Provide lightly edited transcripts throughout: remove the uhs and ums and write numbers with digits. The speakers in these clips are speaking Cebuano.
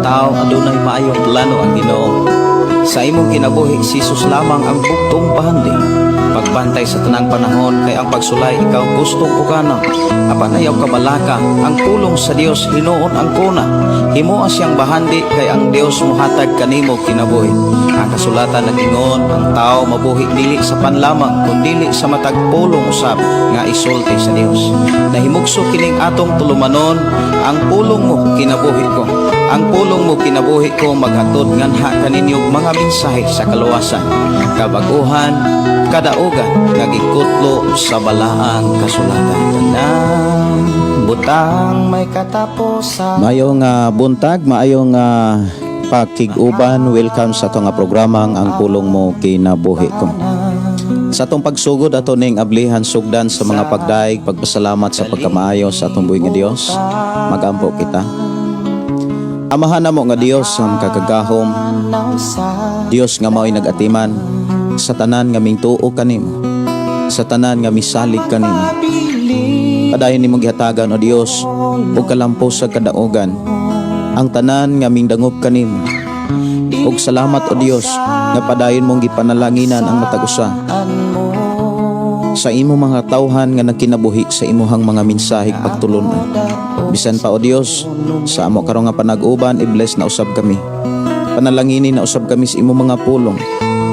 tao, adunay maayong plano ang Ginoo. Sa imong kinabuhi, si Jesus lamang ang bugtong bahandi. Pagbantay sa tanang panahon kay ang pagsulay ikaw gustong pugana. Apan ayaw kabalaka, ang pulong sa Dios hinuon ang kuna. Himoa siyang bahandi kay ang Dios mohatag kanimo kinabuhi. Ang kasulatan nag-ingon, ang tao mabuhi dili sa pan lamang kundili sa matag pulong usab nga isulti sa Dios. Nahimugso kining atong tulumanon, "Ang pulong mo kinabuhi ko." Ang pulong mo kinabuhi ko maghatod nganha kaninyo mga mensahe sa kaluwasan, kabaguhan, kadaugan nga gikutlo sa balaang kasulatan. Tanang butang may katapusan. Maayong buntag, maayong pakig-uban, welcome sa atong nga programang "Ang Pulong Mo Kinabuhi Ko." Sa atong pagsugod, ato ning ablihan sugdan sa mga pagdaig, pagpasalamat sa pagkamaayo sa atong buhi nga Dios. Magampo kita. Amahan namo nga Dios ang makagagahom, Dios nga mao'y nag-atiman sa tanan nga mingtuo kanimo, sa tanan nga misalig kanimo. Padayon nimong gihatagan, o Dios, ug kalampos sa kadaugan ang tanan nga mingdangop kanimo. Ug salamat, o Dios, nga padayon mong gipanalanginan ang matag usa sa imong mga tawhan nga nagkinabuhi sa imuhang mga mensaheng pagtulunan. Bisan pa, o Dios, sa amo karon nga panag-uban, i-bless na usab kami. Panalanginin na usab kami sa imong mga pulong,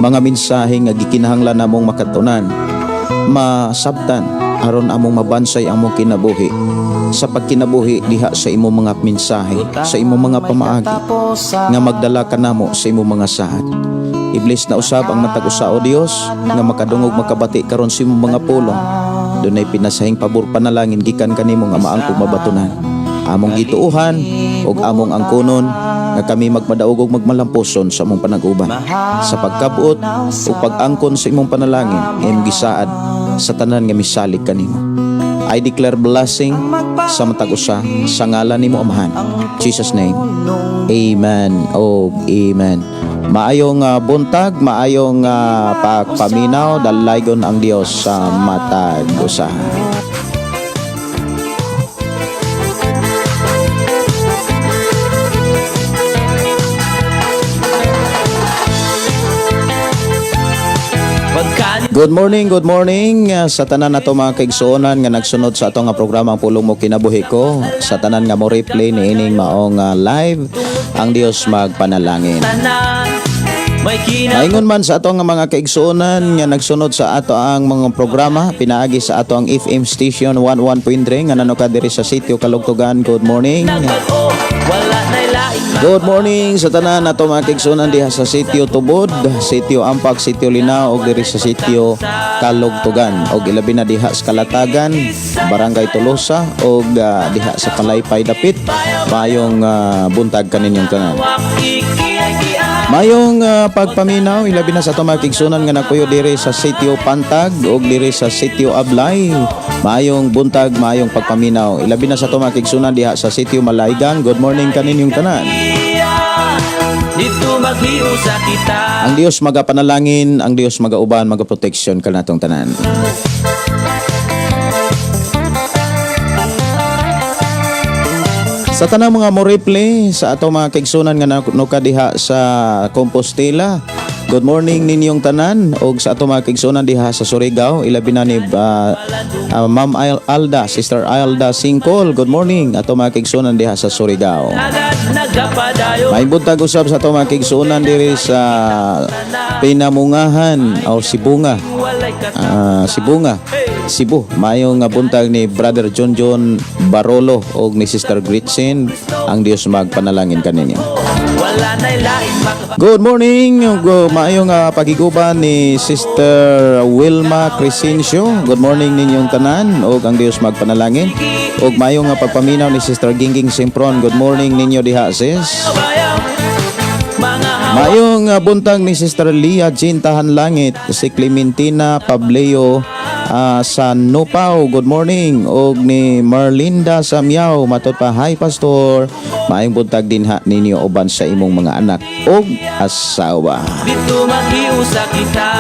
mga mensahe nga gikinahanglan namong makatunan, masabtan aron among mabansay ang among kinabuhi sa pagkinabuhi diha sa imong mga mensahe, sa imong mga pamaagi nga magdala kanamo sa imong mga saad. I-bless na usab ang matag usa, o Dios, nga makadungog, makabati karon sa imong mga pulong. Dunay pinasahing pabor, panalangin gikan kanimo nga maangkong mabatunan. Among gituohan ug among angkonon nga kami magmadaog ug magmalampuson sa among panag-uban. Sa pagkabot ug pag-angkon sa imong panalangin nga imong gisaad sa tanan nga misalig kanimo. I declare blessing sa matag usa sa ngalan nimo, Amahan. Jesus' name. Amen. Oh, amen. Maayong buntag, maayong pagpaminaw, dalaygon ang Dios sa matag usa. Pagka Good morning sa tanan nato mga kaigsuonan nga nagsunod sa atong nga programa, "Ang Pulong Mo Kinabuhi Ko," sa tanan nga mo replay ni ining maong live, ang Dios magpanalangin. Tanan may kina Maingon man sa ato nga mga kaigsuonan nga nagsunod sa ato ang mga programa pinaagi sa ato ang FM station 11.3 nga nanuka diri sa sitio Kalugtugan. Good morning. Nagbago, wala na'y laing Good morning sa tanan nato mga kaigsuonan diha sa sitio Tubod, sitio Ampak, sitio Linao ug diri sa sitio Kalugtugan ug ilabi na diha sa Kalatagan, Barangay Tolosa ug diha sa Palaypay dapit. Maayong buntag kaninyong tanan. Mayong pagpaminaw ilabi na sa ato mga kaigsuonan nga napuyo diri sa sitio Pantag ug diri sa sitio Ablay. Maayong buntag, maayong pagpaminaw. Ilabi na sa ato mga kaigsuonan diha sa sitio Malaygang. Good morning kaninyong tanan. Dito maghiusa kita. Ang Dios magapanalangin, ang Dios magauban, magaproteksyon kanatong tanan. Sa tanang mga mo replay sa ato mga kaigsunan nga nuka diha sa Compostela. Good morning ninyong tanan og sa ato mga kaigsunan diha sa Surigao, ilabi na ni Ma'am Alda, Sister Alda Singkol. Good morning ato mga kaigsunan diha sa Surigao. Agad nagapadayo. May buntag usab sa ato mga kaigsunan diri sa Pinamungahan o Sibunga. Walay ka Sibunga, Cebu. Maayong nga buntag ni Brother John John Barolo og ni Sister Gretchen. Ang Dios magpanalangin kaninyo. Wala na'y laing makaba Good morning. Maayong pagiguban ni Sister Wilma Crescencio. Good morning ninyong tanan og ang Dios magpanalangin. Og maayong nga pagpaminaw ni Sister Gingging Simpron. Good morning ninyo diha, sis. Bayaw mga Maayong buntag ni Sister Leah Jean Tahan Langit, si Clementina Pableo sa Nupao. Good morning. Og ni Marlinda Samyao, matod pa, "Hi, Pastor." Maayong buntag din ha ninyo uban sa imong mga anak og asawa. Dito maghiusa kita.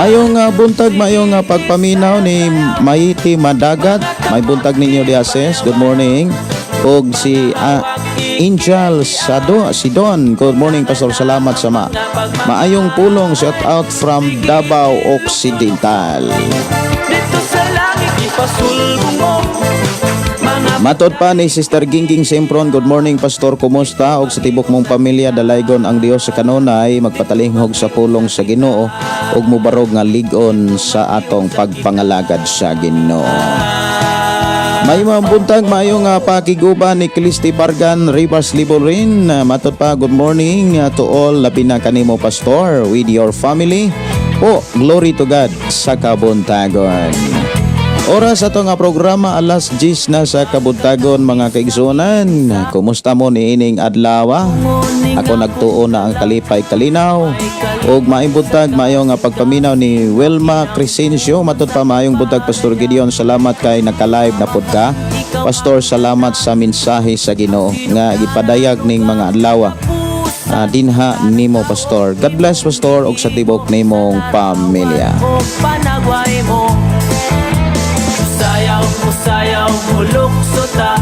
Maayong buntag, maayong pagpaminaw ni Maiti Madagat. May buntag ninyo diha, sis. Good morning. Og si Angel Sado Sidon. Good morning, Pastor. Salamat sa maayong pulong. Shout out from Davao Occidental. Dito sa langit ipasulbong mo mga Matod pa ni Sister Gingging Sempron, good morning, Pastor, kumusta? Og sa tibok mong pamilya, dalaygon ang Dios sa kanunay, magpatalinghog sa pulong sa Ginoo ug mubarog nga lig-on sa atong pagpangalagad sa Ginoo. May mga buntag, maayong pakiguban ni Clisti Bargan, Rivas Liborin. Matod pa, good morning to all, labi na kanimo, Pastor, with your family. Po, glory to God sa kabuntagon. Oras ato nga programa, alas 10 na sa kabuntagon, mga kaigsunan. Kumusta mo niining adlaw? Ako nagtuo na ang kalipay kalinaw. Ug maayong buntag, maayong nga pagpaminaw ni Wilma Crescencio. Matod pa, maayong buntag, Pastor Gideon. Salamat kay naka-live na pud ka. Pastor, salamat sa mensahe sa Ginoo nga gipadayag ning mga adlaw. Dinha nimo, Pastor. God bless, Pastor, ug sa tibok nimong pamilya. O panagway mo. Sayaw mo, sayaw mo, luksota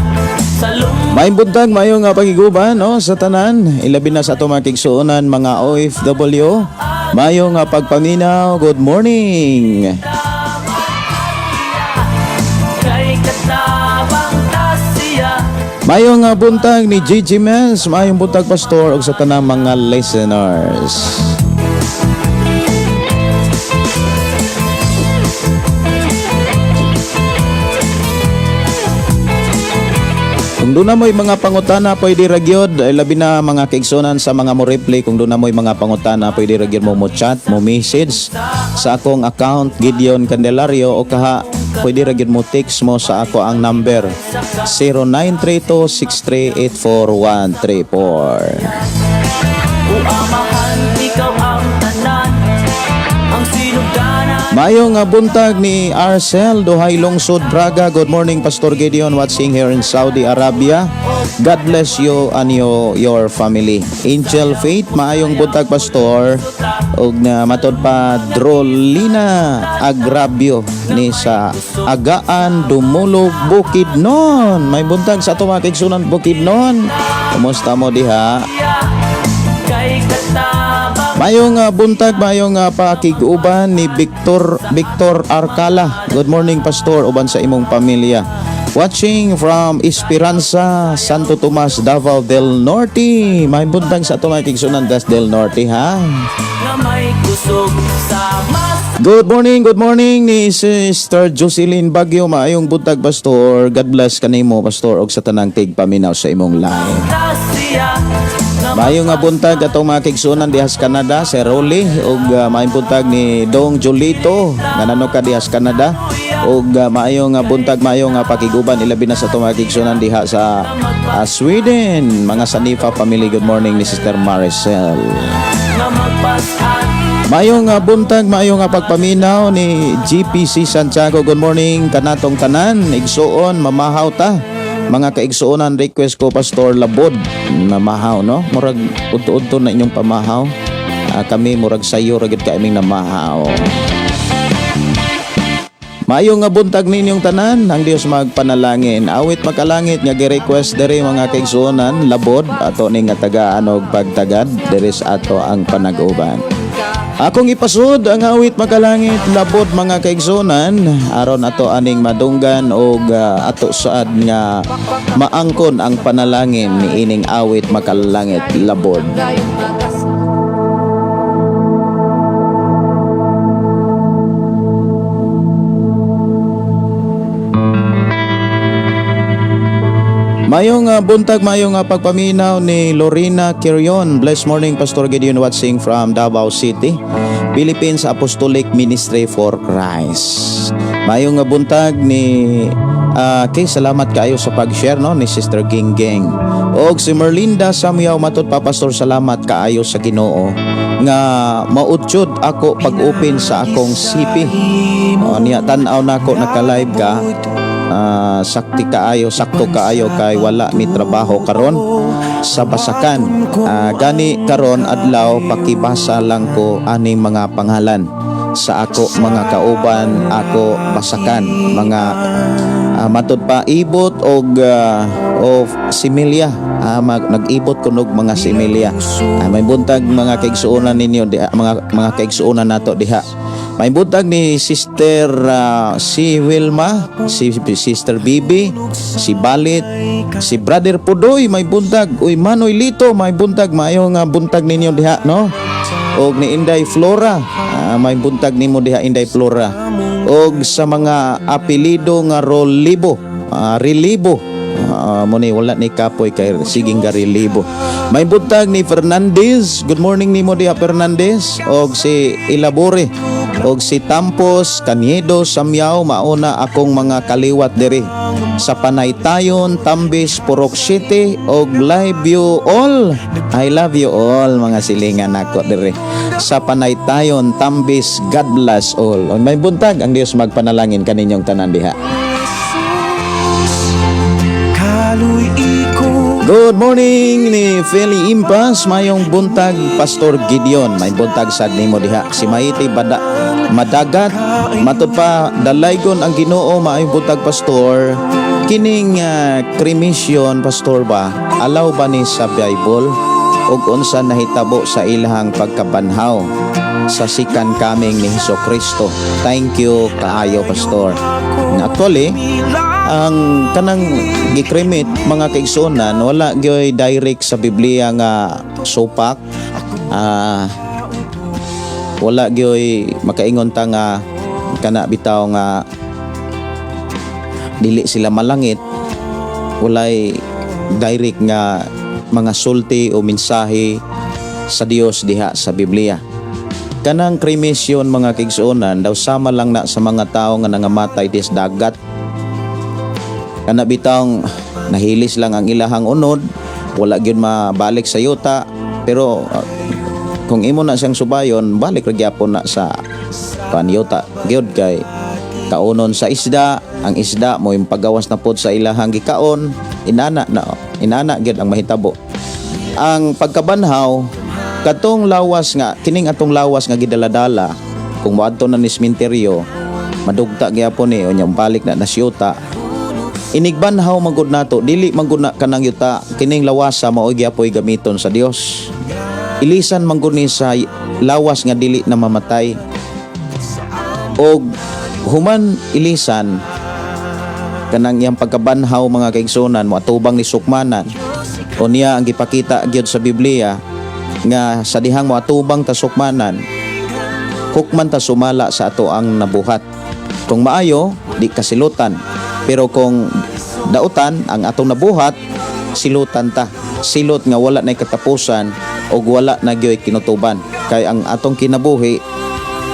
sa lum Maayong buntag, maayong nga pagiguban, no, sa tanan. Ilabi na sa ato mga kigsuonan, mga OFW. Maayong nga pagpaminaw, good morning. Kay katabang tasiya. Maayong nga buntag ni Gigi Mens, maayong buntag, Pastor, ug sa tanang mga listeners. Kung doon na mo'y mga pangutana, pwede ra gyud, ay labi na mga kaigsunan sa mga mo reply, kung doon na mo'y mga pangutana, pwede ra gyud mo mo chat, mo message sa akong account Gideon Candelario o kaha pwede ra gyud mo text mo sa ako ang number 0932-6384134. Uamahan, ikaw ang tanan. Ang sinugdanan. Maayong nga buntag ni Arcel Duhay Lungsod Braga. Good morning, Pastor Gideon, watching here in Saudi Arabia. God bless you and your family. Angel Faith, maayong buntag, Pastor. Ug na matod pa Drolina Agrabio ni sa Agaan Dumulog Bukidnon. May buntag sa ato mga kaigsunan Bukidnon. Kumusta mo diha? Kay katabang Mayong buntag, mayong pakig-uban ni Victor Victor Arcala. Good morning, Pastor, uban sa imong pamilya. Watching from Esperanza, Santo Tomas, Davao del Norte. May buntag sa ato mga kaigsunan das del Norte, ha. Nga may kusog sa mas Good morning ni Sister Jocelyn Bagyo. Maayong buntag, Pastor. God bless kanimo, Pastor, og sa tanang tigpaminaw sa imong live. Tasya nga Maayong nga buntag atong mga kaigsunan diha sa Canada, si Rolly, ug maayong buntag ni Dong Julito nga nano ka diha sa Canada, ug maayong nga buntag, maayong nga pakiguban ilabi na sa atong mga kaigsunan diha sa Sweden, mga Sanifa family. Good morning ni Sister Maricel. Nga magpasan. Maayong nga buntag, maayong nga pagpaminaw ni GPC Santiago. Good morning kanatong tanan, igsuon, mamahaw ta. Mga kaigsuonan, request ko, Pastor, Labod. Namahaw, no? Murag udto-udto na inyong pamahaw. Kami murag sayo ra gid kaming namahaw. Maayong nga buntag ninyong tanan, ang Dios magpanalangin. Awit makalangit nga gi-request diri, mga kaigsuonan, Labod, ato ning nga tagaan og pagtagad diri sa ato ang panag-uban. Akong ipasud ang Awit Makalangit, Labod, mga kaigsuonan, aron ato aning madunggan og ato saad nga maangkon ang panalangin ni ining Awit Makalangit, Labod. Dayong Mayong buntag, mayong pagpaminaw ni Lorena Kirion. Blessed morning, Pastor Gideon, watching from Davao City, Philippines Apostolic Ministry for Christ. Mayong buntag ni kay salamat kaayo sa pag-share, no, ni Sister Ging Ging. Og si Merlinda Samuel, matod pa, Pastor, salamat kaayo sa Ginoo nga mautyod ako pag-open sa akong CP. O, niya tan-aw nako naka-live ka. Sakti kaayo, sakto kaayo kay wala mi trabaho karon sa basakan. Gani karon adlaw pakibasa lang ko aning mga pangalan sa ako mga kauban ako basakan mga Matod pa ibot og of similya. Nag-ibot kunog mga similya. May buntag mga kaigsuonan ninyo diha, mga kaigsuonan nato diha. May buntag ni Sister si Wilma, si Sister Bibi, si Balit, si Brother Pudoy, may buntag. Uy, Manoy Lito, may buntag. Maayo nga buntag ninyo diha, no? Og ni Inday Flora, may buntag nimo diha, Inday Flora. Og sa mga apelido nga Rolibo, Relibo, mo ni wala ni kapoy kay siging garilibo. May buntag ni Fernandez. Good morning nimo diha, Fernandez. Og si Ilabore og si Tampos Caniedo Samyaw, mauna akong mga kaliwat diri sa Panaytayon, Tambis, Purok City og love you all. I love you all, mga silingan nako diri sa Panaytayon, Tambis. God bless all. Og may buntag, ang Dios magpanalangin kaninyong tanan diha. Kaluy ko. Good morning ni Feli Impas, mayong buntag, Pastor Gideon, may buntag sad nimo diha. Si Maiti Bada Madagat, matod pa dalaygon ang Ginoo, maayong buntag, Pastor. Kining cremation, Pastor, ba, alaw ba ni sa Bible ug unsa nahitabo sa ilahang pagkabanhaw sa second coming ni Hesus Kristo? Thank you kaayo, Pastor. Actually, ang kanang gi-cremate, mga kaigsuonan, wala gyoy direct sa Biblia nga supak. Wala gyoy makaingon ta nga kana bitaw nga dili sila malangit. Walay direct nga mga sulti o mensahe sa Dios diha sa Biblia. Kanang cremation, mga kaigsuonan, daw sama lang na sa mga tao nga nangamatay dis dagat, kana bitawng nahilis lang ang ilahang unod, wala gyud mabalik sa yuta. Pero kung imo na siyang subayon, balik ra gyapon na sa kan yuta gyud, kay kaunon sa isda ang isda mo yung pagawas na pod sa ilahang gikaon. Inana na, inana gyud ang mahitabo. Ang pagkabanhaw, katong lawas nga kining atong lawas nga gidaladala, kung moadto na ni sementeryo, madugta gyapon ni, unya balik na na siyuta. Inigbanhaw magud nato, dili magud na kanang yuta. Kining lawasa mao gyapoy gamiton sa Dios. Ilisan man gud ni sa lawas nga dili na mamatay. Og human ilisan, kanang iyang pagkabanhaw, mga kaigsunan, mo atubang ni sukmanan. O niya ang gipakita gyud sa Biblia nga sa dihang mo atubang ta sukmanan, hukman ta sumala sa ato ang nabuhat. Kung maayo, di kasilutan, pero kung dautan ang atong nabuhat, silutan ta, silot nga wala na katapusan o wala na gyoy kinutuban, kay ang atong kinabuhi,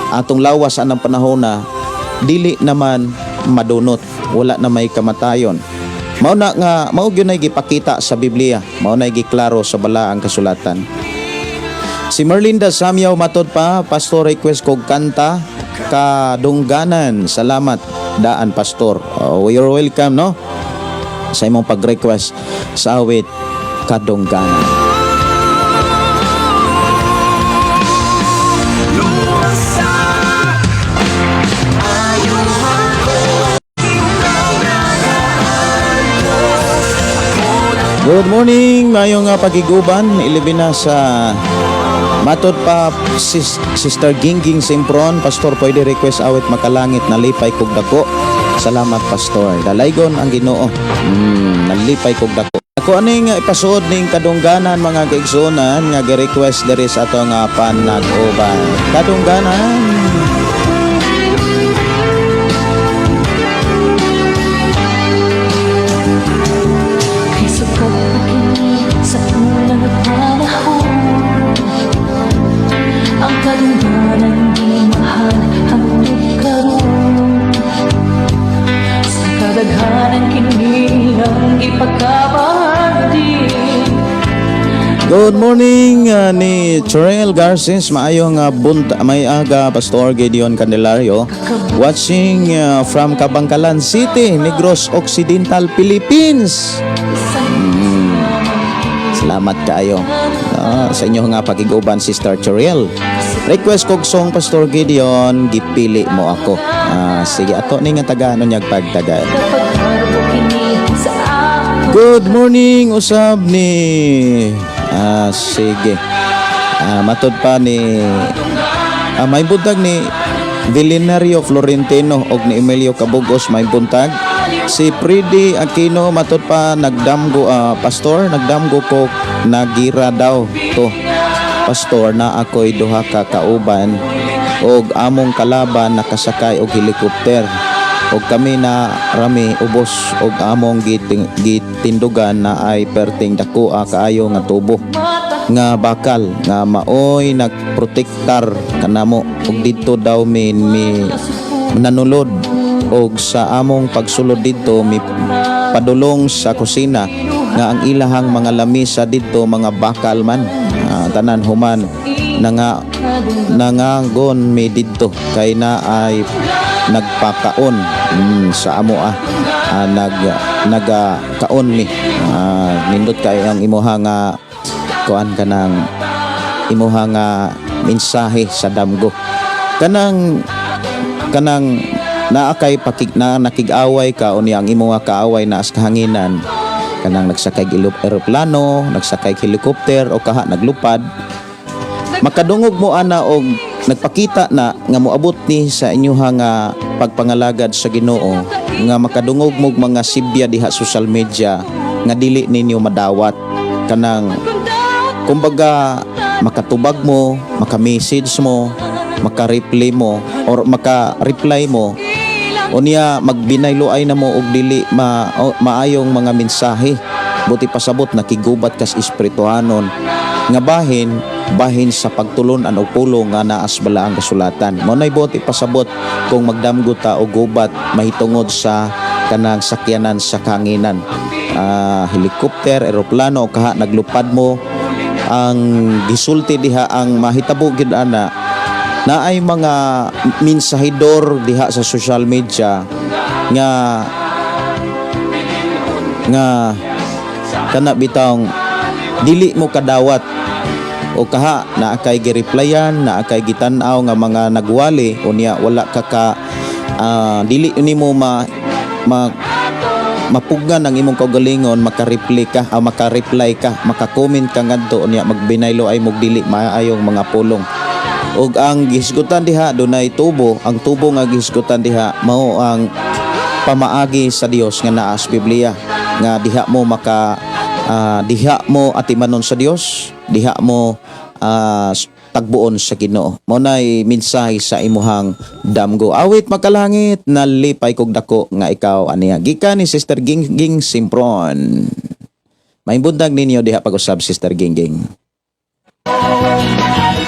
atong lawas anang panahon na dili naman madunot, wala na may kamatayon. Mao na nga mao gyud nay gipakita sa Biblia, mao nay giklaro sa balaang kasulatan. Si Merlinda Samyaw, matod pa, "Pastor, request kog kanta Kadungganan. Salamat daan, Pastor." Oh, you're welcome, no, sa imong pag-request sa awit Kadungganan. Luwasa. Ayaw ako. Ikaw na. Good morning, mayong pagiguban, ilabi na sa matod pa Sister Gingging Simpron, "Pastor, pwede request awit Makalangit, Nalipay Kog Dako. Salamat, Pastor." Dalaygon ang Ginoo. Nalipay kog dako. Ako aning ipasuod ning Kadungganan, mga kaigsuonan, nga gi-request diri sa atong panag-uban. Kadungganan. Kay sapat na kini sa unang panahon. Ang kadungganan di mahal hangtod karon. Sa kadaghanan kini ilang ipagkabandi. Good morning ni Chorel Garces, maayong bunta, may aga, Pastor Gideon Candelario. Watching from Kabangkalan City, Negros Occidental, Philippines. Salamat kaayo sa inyo nga pakiguban, Sister Chorel. "Request kog song, Pastor Gideon, Gipili Mo Ako." Sige, ato ni nga tagaan niyag pagtagal. Kapag Good morning usab ni, sige. Matod pa ni, may buntag ni Villinario Florentino og ni Emilio Cabugos, may buntag. Si Pridi Aquino, matod pa nagdamgo, pastor, nagdamgo ko, nagira daw to. Pastor, na ako'y duha ka kauban og among kalaban nakasakay og helicopter og kami na rami ubos og among gitindugan na ay perting dakoa kaayo nga tubo nga bakal nga maoy nagprotektar kanamo og didto daw mi nanulod. Og sa among pagsulod didto, mi padulong sa kusina nga ang ilahang mga lamisa didto mga bakal man. Tanan human nanga nangagon mi didto kay na ay nagpakaon sa amo, nagakaon mi. Nindot kay ang imuha nga kuan, kanang imuha nga mensahe sa damgo, kanang kanang naa kay pakig na nakig-away ka, unya ang imuha kaaway naa sa kahanginan, kanang nagsakay eroplano, nagsakay helicopter o kaha naglupad, makadungog mo ana og nagpakita na nga moabot ni sa inyuha nga pagpangalagad sa Ginoo, nga makadungog mo og mga sibya diha social media nga dili ninyo madawat, kanang kumbaga makatubag mo, maka-message mo, maka-reply mo or maka-reply mo, unya magbinayloay na mo og dili maayong mga mensahe. Buot pasabot, nakigubat kas espirituhanon nga bahin bahin sa pagtulon-an og pulong nga naa sa balaang kasulatan. Mao nay buot ipasabot kung magdamgo ta og gubat mahitungod sa kanang sakyanan sa kahanginan, helicopter, eroplano o kaha naglupad mo. Ang gisulti diha, ang mahitabo gid ana, naay mga mensahidor diha sa social media nga nga kana bitawng dili mo kadawat o kaha naa kay gireplyan, naa kay gitan-aw nga mga nagwali, unya wala ka ka dili nimo ma, ma mapugnan ang imong kaugalingon, maka-reply ka, maka-reply ka, maka-comment ka ngadto, unya magbinaylo ay mog dili maayong mga pulong. Ug ang gihisgutan diha, dunay tubo. Ang tubo nga gihisgutan diha mao ang pamaagi sa Dios nga naa sa Biblia, nga diha mo maka diha mo atimanon sa Dios, diha mo tagbuon sa Ginoo. Mao nay mensahe sa imuhang damgo. Awit makalangit, nalipay kog dako nga ikaw aniya, gikan ni Sister Ging Ging Simpron. May buntag ninyo diha pag-usab, Sister Ging Ging.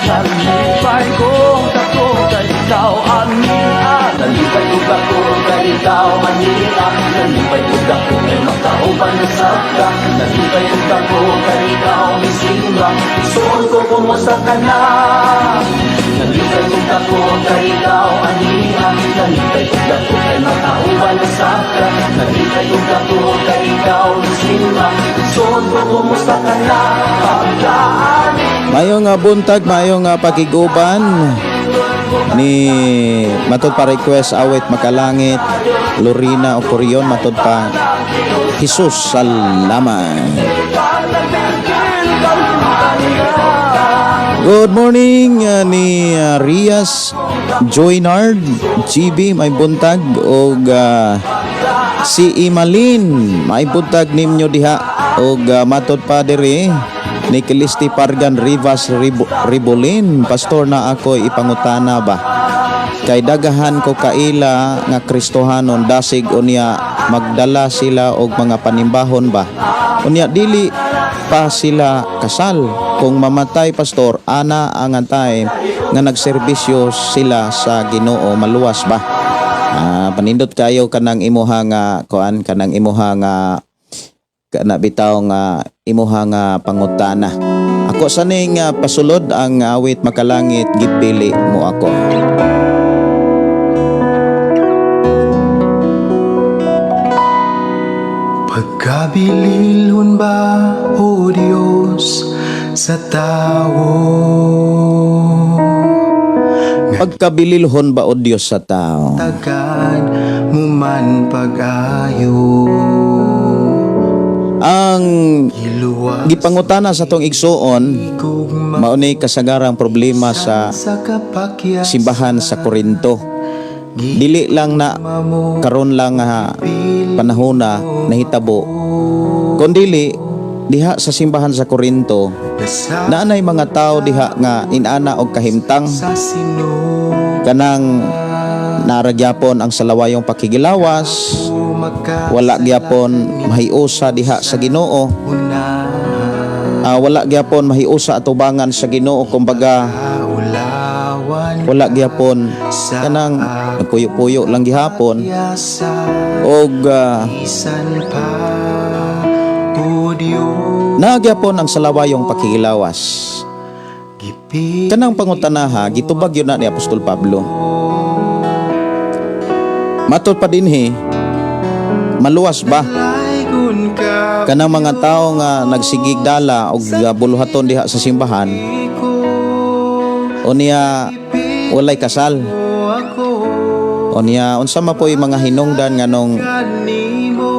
Nalipay kong dako kay ikaw aniya. Nalipay kong dako kay ikaw aniya. Nalipay kong dako kay makauban na sabta. Nalipay kong dako kay ikaw misimba. Igsoon ko, kumusta ka na? Nalipay kong dako kay ikaw aniya. Nalipay kong dako kay makauban na sabta. Nalipay kong dako kay ikaw misimba. Igsoon ko, kumusta ka na? Pagkaan. Maayong nga buntag, maayong nga pakiguban ni matod pa request awit makalangit, Lorena Ocorion, matod pa Jesus Salamat. Good morning ni Rias Joynard GB, may buntag, og si Imalin, may buntag ninyo diha, og matod pa diri ni Kilisti Pargan Rivas Ribolin, pastor, na ako ipangutana ba, kay dagahan ko kaila nga Kristohanon dasig, unya magdala sila og mga panimbahon ba, unya dili pa sila kasal. Kung mamatay, pastor, ana ang time nga nagserbisyo sila sa Ginoo, maluwas ba? Panindot kayo kanang imuha nga kuan, kanang imuha nga kana bitaw nga imuha nga pangutana. Ako sa ning pasulod ang awit makalangit, Gipili Mo Ako. Pagkabililhon ba, O Diyos, sa tao? Pagkabililhon ba, o Dios, sa tao? Tagad mo man pag-ayo. Ang Giluwas gipangutana sa atong igsuon gugma mao ni kasagarang problema sa sa kapakyas simbahan sa Korinto. Dili lang na mo karon lang nga panahon na nahitabo. Kundili diha sa simbahan sa Korinto Nasa naanay mga tao diha nga inana og kahimtang sa sinog kanang naa ra gyapon ang salawayong pakigilawas, maka wala gyapon mahiusa diha sa Ginoo. una. Wala gyapon mahiusa atubangan sa Ginoo, kumbaga Ulawan wala gyapon kanang nagpuyo-puyo lang gihapon sa og bisan pa, O Dios. Naa gyapon ang salawayong pakigilawas. Gipi Kanang pangutanaha gitubag gyud na ni Apostol Pablo. Matod pa dinhi, maluwas ba Laygon ka kanang mga tao nga nagsigig dala og buluhaton diha sa simbahan ko o niya walay kasal o ako o niya unsa man po'y mga hinungdan nganong kanimo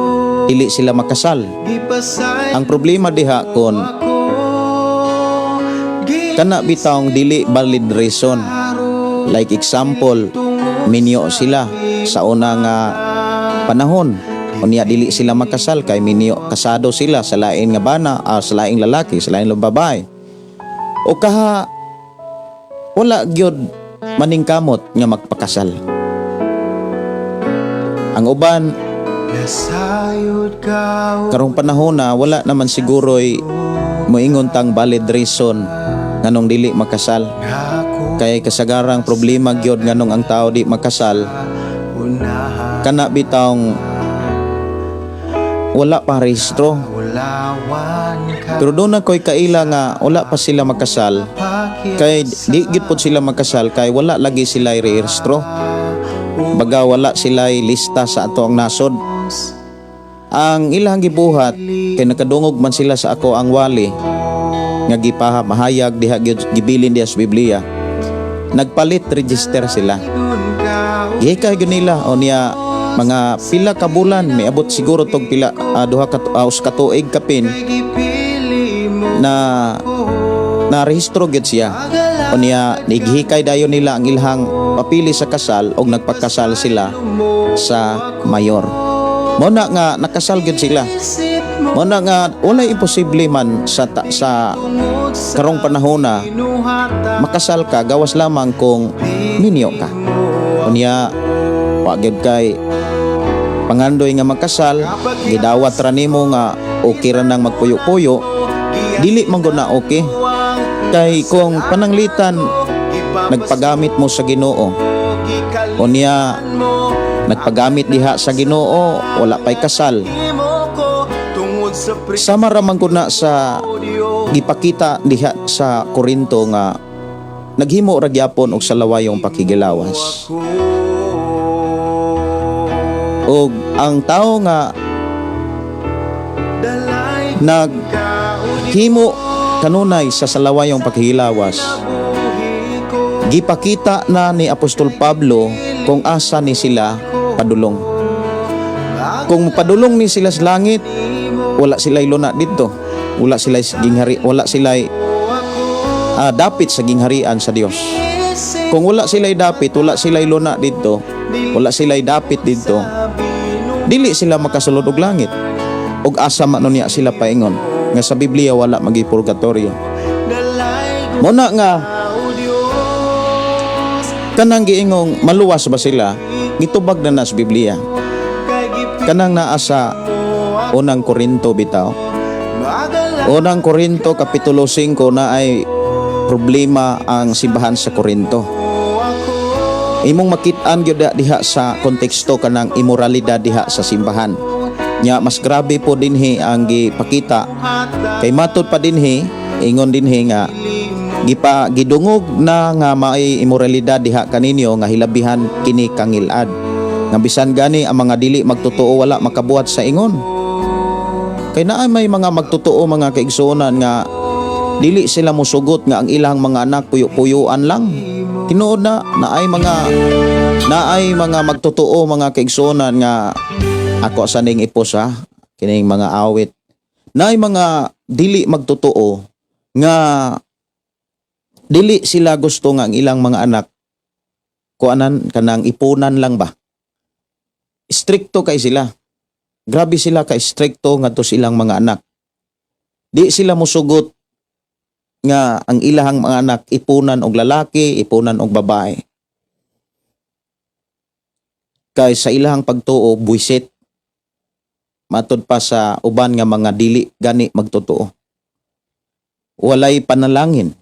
dili sila makasal? Gipasay Ang problema diha kon ako kana bitawng dili valid reason. Like example, minyo sila sa una nga panahon, unya dili sila makasal kay minyo, kasado sila sa lain nga bana, sa laing lalaki, sa laing babae, o kaha wala gyud maningkamot nga magpakasal ang uban. Nasayod ka o Karong panahon na wala naman siguro'y moingon tang valid reason nganong dili makasal ako kay kasagarang problema gyud nganong ang tao di makasal unahan kana bitawng wala pa rehistro. Ulawan ka Pero duna ko'y kaila nga wala pa sila makasal pakyas kay di gyud pod sila makasal kay wala lagi sila rehistro, baga wala sila lista sa ato ang nasod. Ang ilang gibuhat kay nakadungog man sila sa ako ang wali nga gipaha mahayag diha gyud, gibilin diha sa Biblia, nagpalit register sila. Ka Gihikay gyud nila o niya mga pila ka bulan, miabot siguro tog pila duha ka usa ka tuig kapin gipili mo na na rehistro gyud siya. O niya nighikay dayon nila ang ilhang papili sa kasal og nagpakasal sila sa mayor. Mao na nga nakasal gyud sila. Isip mo Mao na nga walay imposible man sa tungod sa karong panahon na binuhatan makasal ka gawas lamang kung minyo ka. Unya wa gyud kay pangandoy nga magkasal, gidawat ra nimo nga okay ra nang magpuyo-puyo, dili man gud na okay. Kay kung pananglitan nagpagamit mo sa Ginoo, unya nagpagamit diha sa Ginoo, wala pay kasal. Sama ra man gud na sa gipakita diha sa Korinto nga naghimo ra gyapon og salawayong pakigilawas. Og ang tao nga naghimo kanunay sa salawayong pakigilawas, gipakita na ni Apostol Pablo kung asa ni sila padulong. Kung padulong ni sila sa langit, wala sila luna didto. Wala sila ginghari, wala sila dapit sa gingharian sa Dios. Kung wala sila dapit, wala sila luna didto, wala sila dapit didto, dili sila makasulod og langit. Og asa man niya sila paingon nga sa Biblia wala magi purgatorio? Mao na nga kanang giingong maluwas ba sila, gitubag na na sa Biblia. Kanang naa sa Unang Korinto bitaw. Unang Korinto Kapitulo 5 na ay problema ang simbahan sa Korinto. Imong makit-an gyud diha sa konteksto kanang imoralidad diha sa simbahan. Nya mas grabe po dinhi ang gipakita kay matud pa dinhi, ingon dinhi nga gipa gidungog na nga maay imoralidad diha kaninyo nga hilabihan kini kangilad. Nga bisan gani ang mga dili magtotoo wala makabuhat sa ingon. Kay naa may mga magtotoo, mga kaigsuonan, nga dili sila musugot nga ang ilang mga anak puyo-puyuan lang. Tinuod na naay mga magtotoo, mga kaigsuonan, nga ako sa ning ipos ha kining mga awit. Naay mga dili magtotoo nga dili sila gusto nga ang ilang mga anak kuanan, kanang ipunan lang ba. Strikto kay sila. Grabe sila ka strikto ngadto sa ilang mga anak. Di sila musugot nga ang ilahang mga anak ipunan og lalaki, ipunan og babae. Kay sa ilahang pagtuo, buisit. Matud pa sa uban nga mga dili gani magtotoo. Walay panalangin.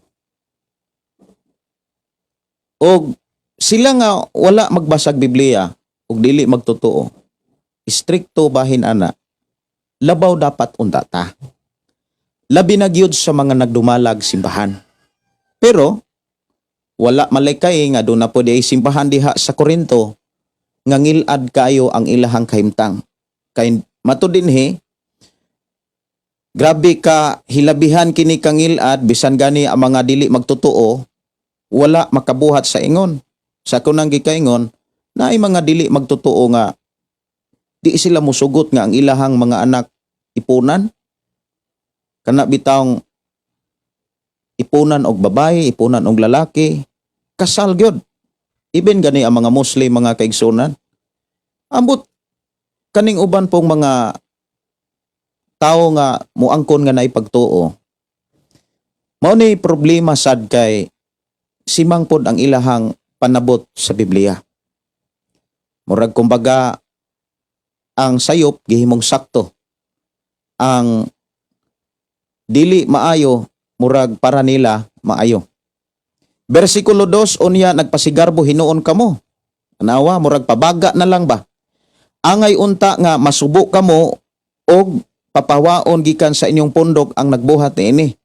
Og sila nga wala magbasag Biblia ug dili magtotoo, strikto bahin ana, labaw dapat unta ta. Labi na gyud sa mga nagdumalag simbahan. Pero wala malikay nga duna po di simbahan diha sa Korinto nga ngilad kayo ang ilahang kahimtang. Kay matud dinhi, grabe ka hilabihan kini kangilad, bisan gani ang mga dili magtotoo wala makabuhat sa ingon. Sa kunang gikaingon, naay mga dili magtotoo nga di sila musugot nga ang ilahang mga anak ipunan. Kana bitawng ipunan og babae, ipunan og lalaki, kasal gyud. Even gani ang mga Muslim, mga kaigsunan. Ambot kaning uban pong mga tao nga muangkon nga naipagtuo. Mao ni problema sad kay simang pod ang ilahang panabot sa Biblia. Murag kumbaga ang sayop gihimong sakto. Ang dili maayo, murag para nila maayo. Bersikulo 2, unya nagpasigarbo hinuon kamo. Anawa, murag pabaga na lang ba? Angay unta nga masubo kamo og papawaon gikan sa inyong pundok ang nagbuhat niini.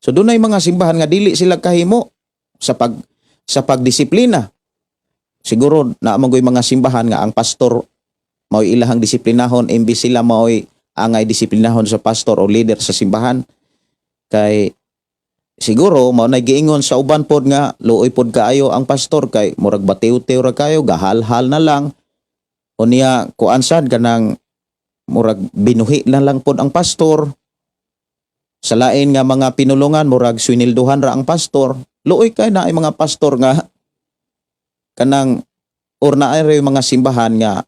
So dunay mga simbahan nga dili sila kahimo sa pagdisiplina. Siguro naa man mga simbahan nga ang pastor mao'y ilahang disiplinahon imbis sila mao'y angay disiplinahon sa pastor o leader sa simbahan. Kay siguro mao na giingon sa uban pod nga luoy pod kaayo ang pastor kay murag batiw-tiw ra kayo, gahalhal na lang. Unya kuan sad, kanang murag binuhi na lang pod ang pastor. Sa lain nga mga pinulungan, murag swinilduhan ra ang pastor. Luoy kay na ay mga pastor nga kanang or naay mga simbahan nga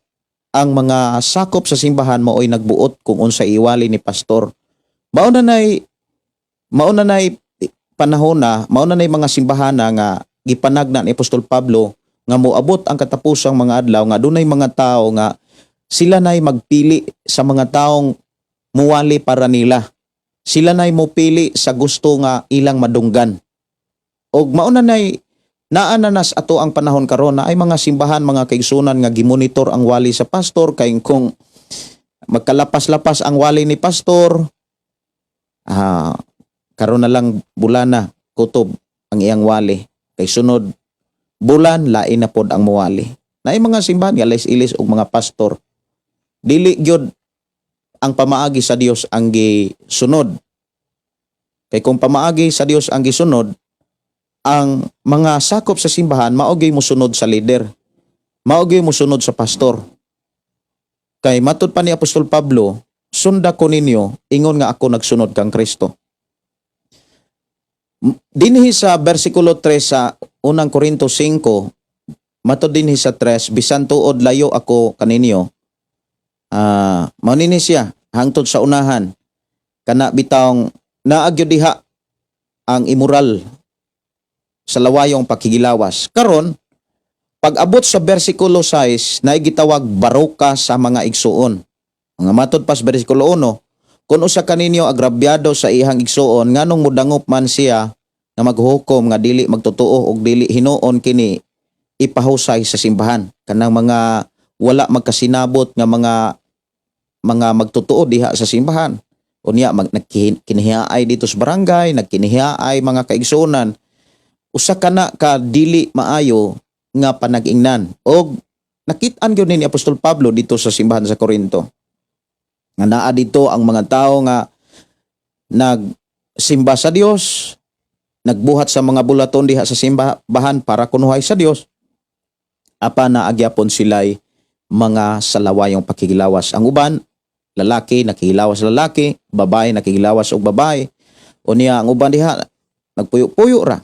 ang mga sakop sa simbahan mao'y nagbuot kung unsa iwali ni pastor. Mao na nay panahon na, mao na nay mga simbahan na nga gipanagna ni Apostol Pablo nga moabot ang katapusang mga adlaw nga dunay mga tao nga sila nay magpili sa mga taong muwali para nila. Sila nay mopili sa gusto nga ilang madunggan. Og mao na nay naa na nas ato ang panahon karon na ay mga simbahan, mga kaigsunan, nga gimonitor ang wali sa pastor, kay kung magkalapas-lapas ang wali ni pastor, karon na lang bulana kutob ang iyang wali, kay sunod bulan lain na pod ang muwali. Naay mga simbahan nga ilis og mga pastor. Dili gyud ang pamaagi sa Dios ang gisunod, kay kung pamaagi sa Dios ang gisunod, ang mga sakop sa simbahan mao gyud mosunod sa leader, mao gyud mosunod sa pastor. Kay matud pa ni Apostol Pablo, "Sunda ko ninyo ingon nga ako nagsunod kang Kristo." Dinhi sa bersikulo 3 sa Unang Korinto 5, matud dinhi sa 3, bisan tuod layo ako kaninyo, mao nini siya hangtod sa unahan, kana bitawng naa gyud diha ang immoral sa lawayong pakigilawas. Karon, pag abot sa bersikulo 6, na gitawag baroka sa mga igsuon. Mga matod pa sa bersikulo 1, kung usa kaninyo agrabyado sa iyang igsuon, nganong mudangop man siya nga maghukom nga dili magtotoo og dili hinuon kini ipahusay sa simbahan? Kanang mga wala magkasinabot nga mga magtotoo diha sa simbahan. Unya mag nagkinihiaay dito sa barangay, nagkinihiaay, mga kaigsuonan, usa kana ka dili maayo nga panag-ingnan. Og nakit-an gyud ni Apostol Pablo dito sa simbahan sa Korinto nga naa dito ang mga tao nga nagsimba sa Dios, nagbuhat sa mga bulaton diha sa simbahan para kunuhay sa Dios, apa naa gyapon sila'y mga salawayong pakigilawas. Ang uban Lalaki nakihilawas lalaki, babae nakihilawas og babae. Unya ang uban diha nagpuyo-puyo ra.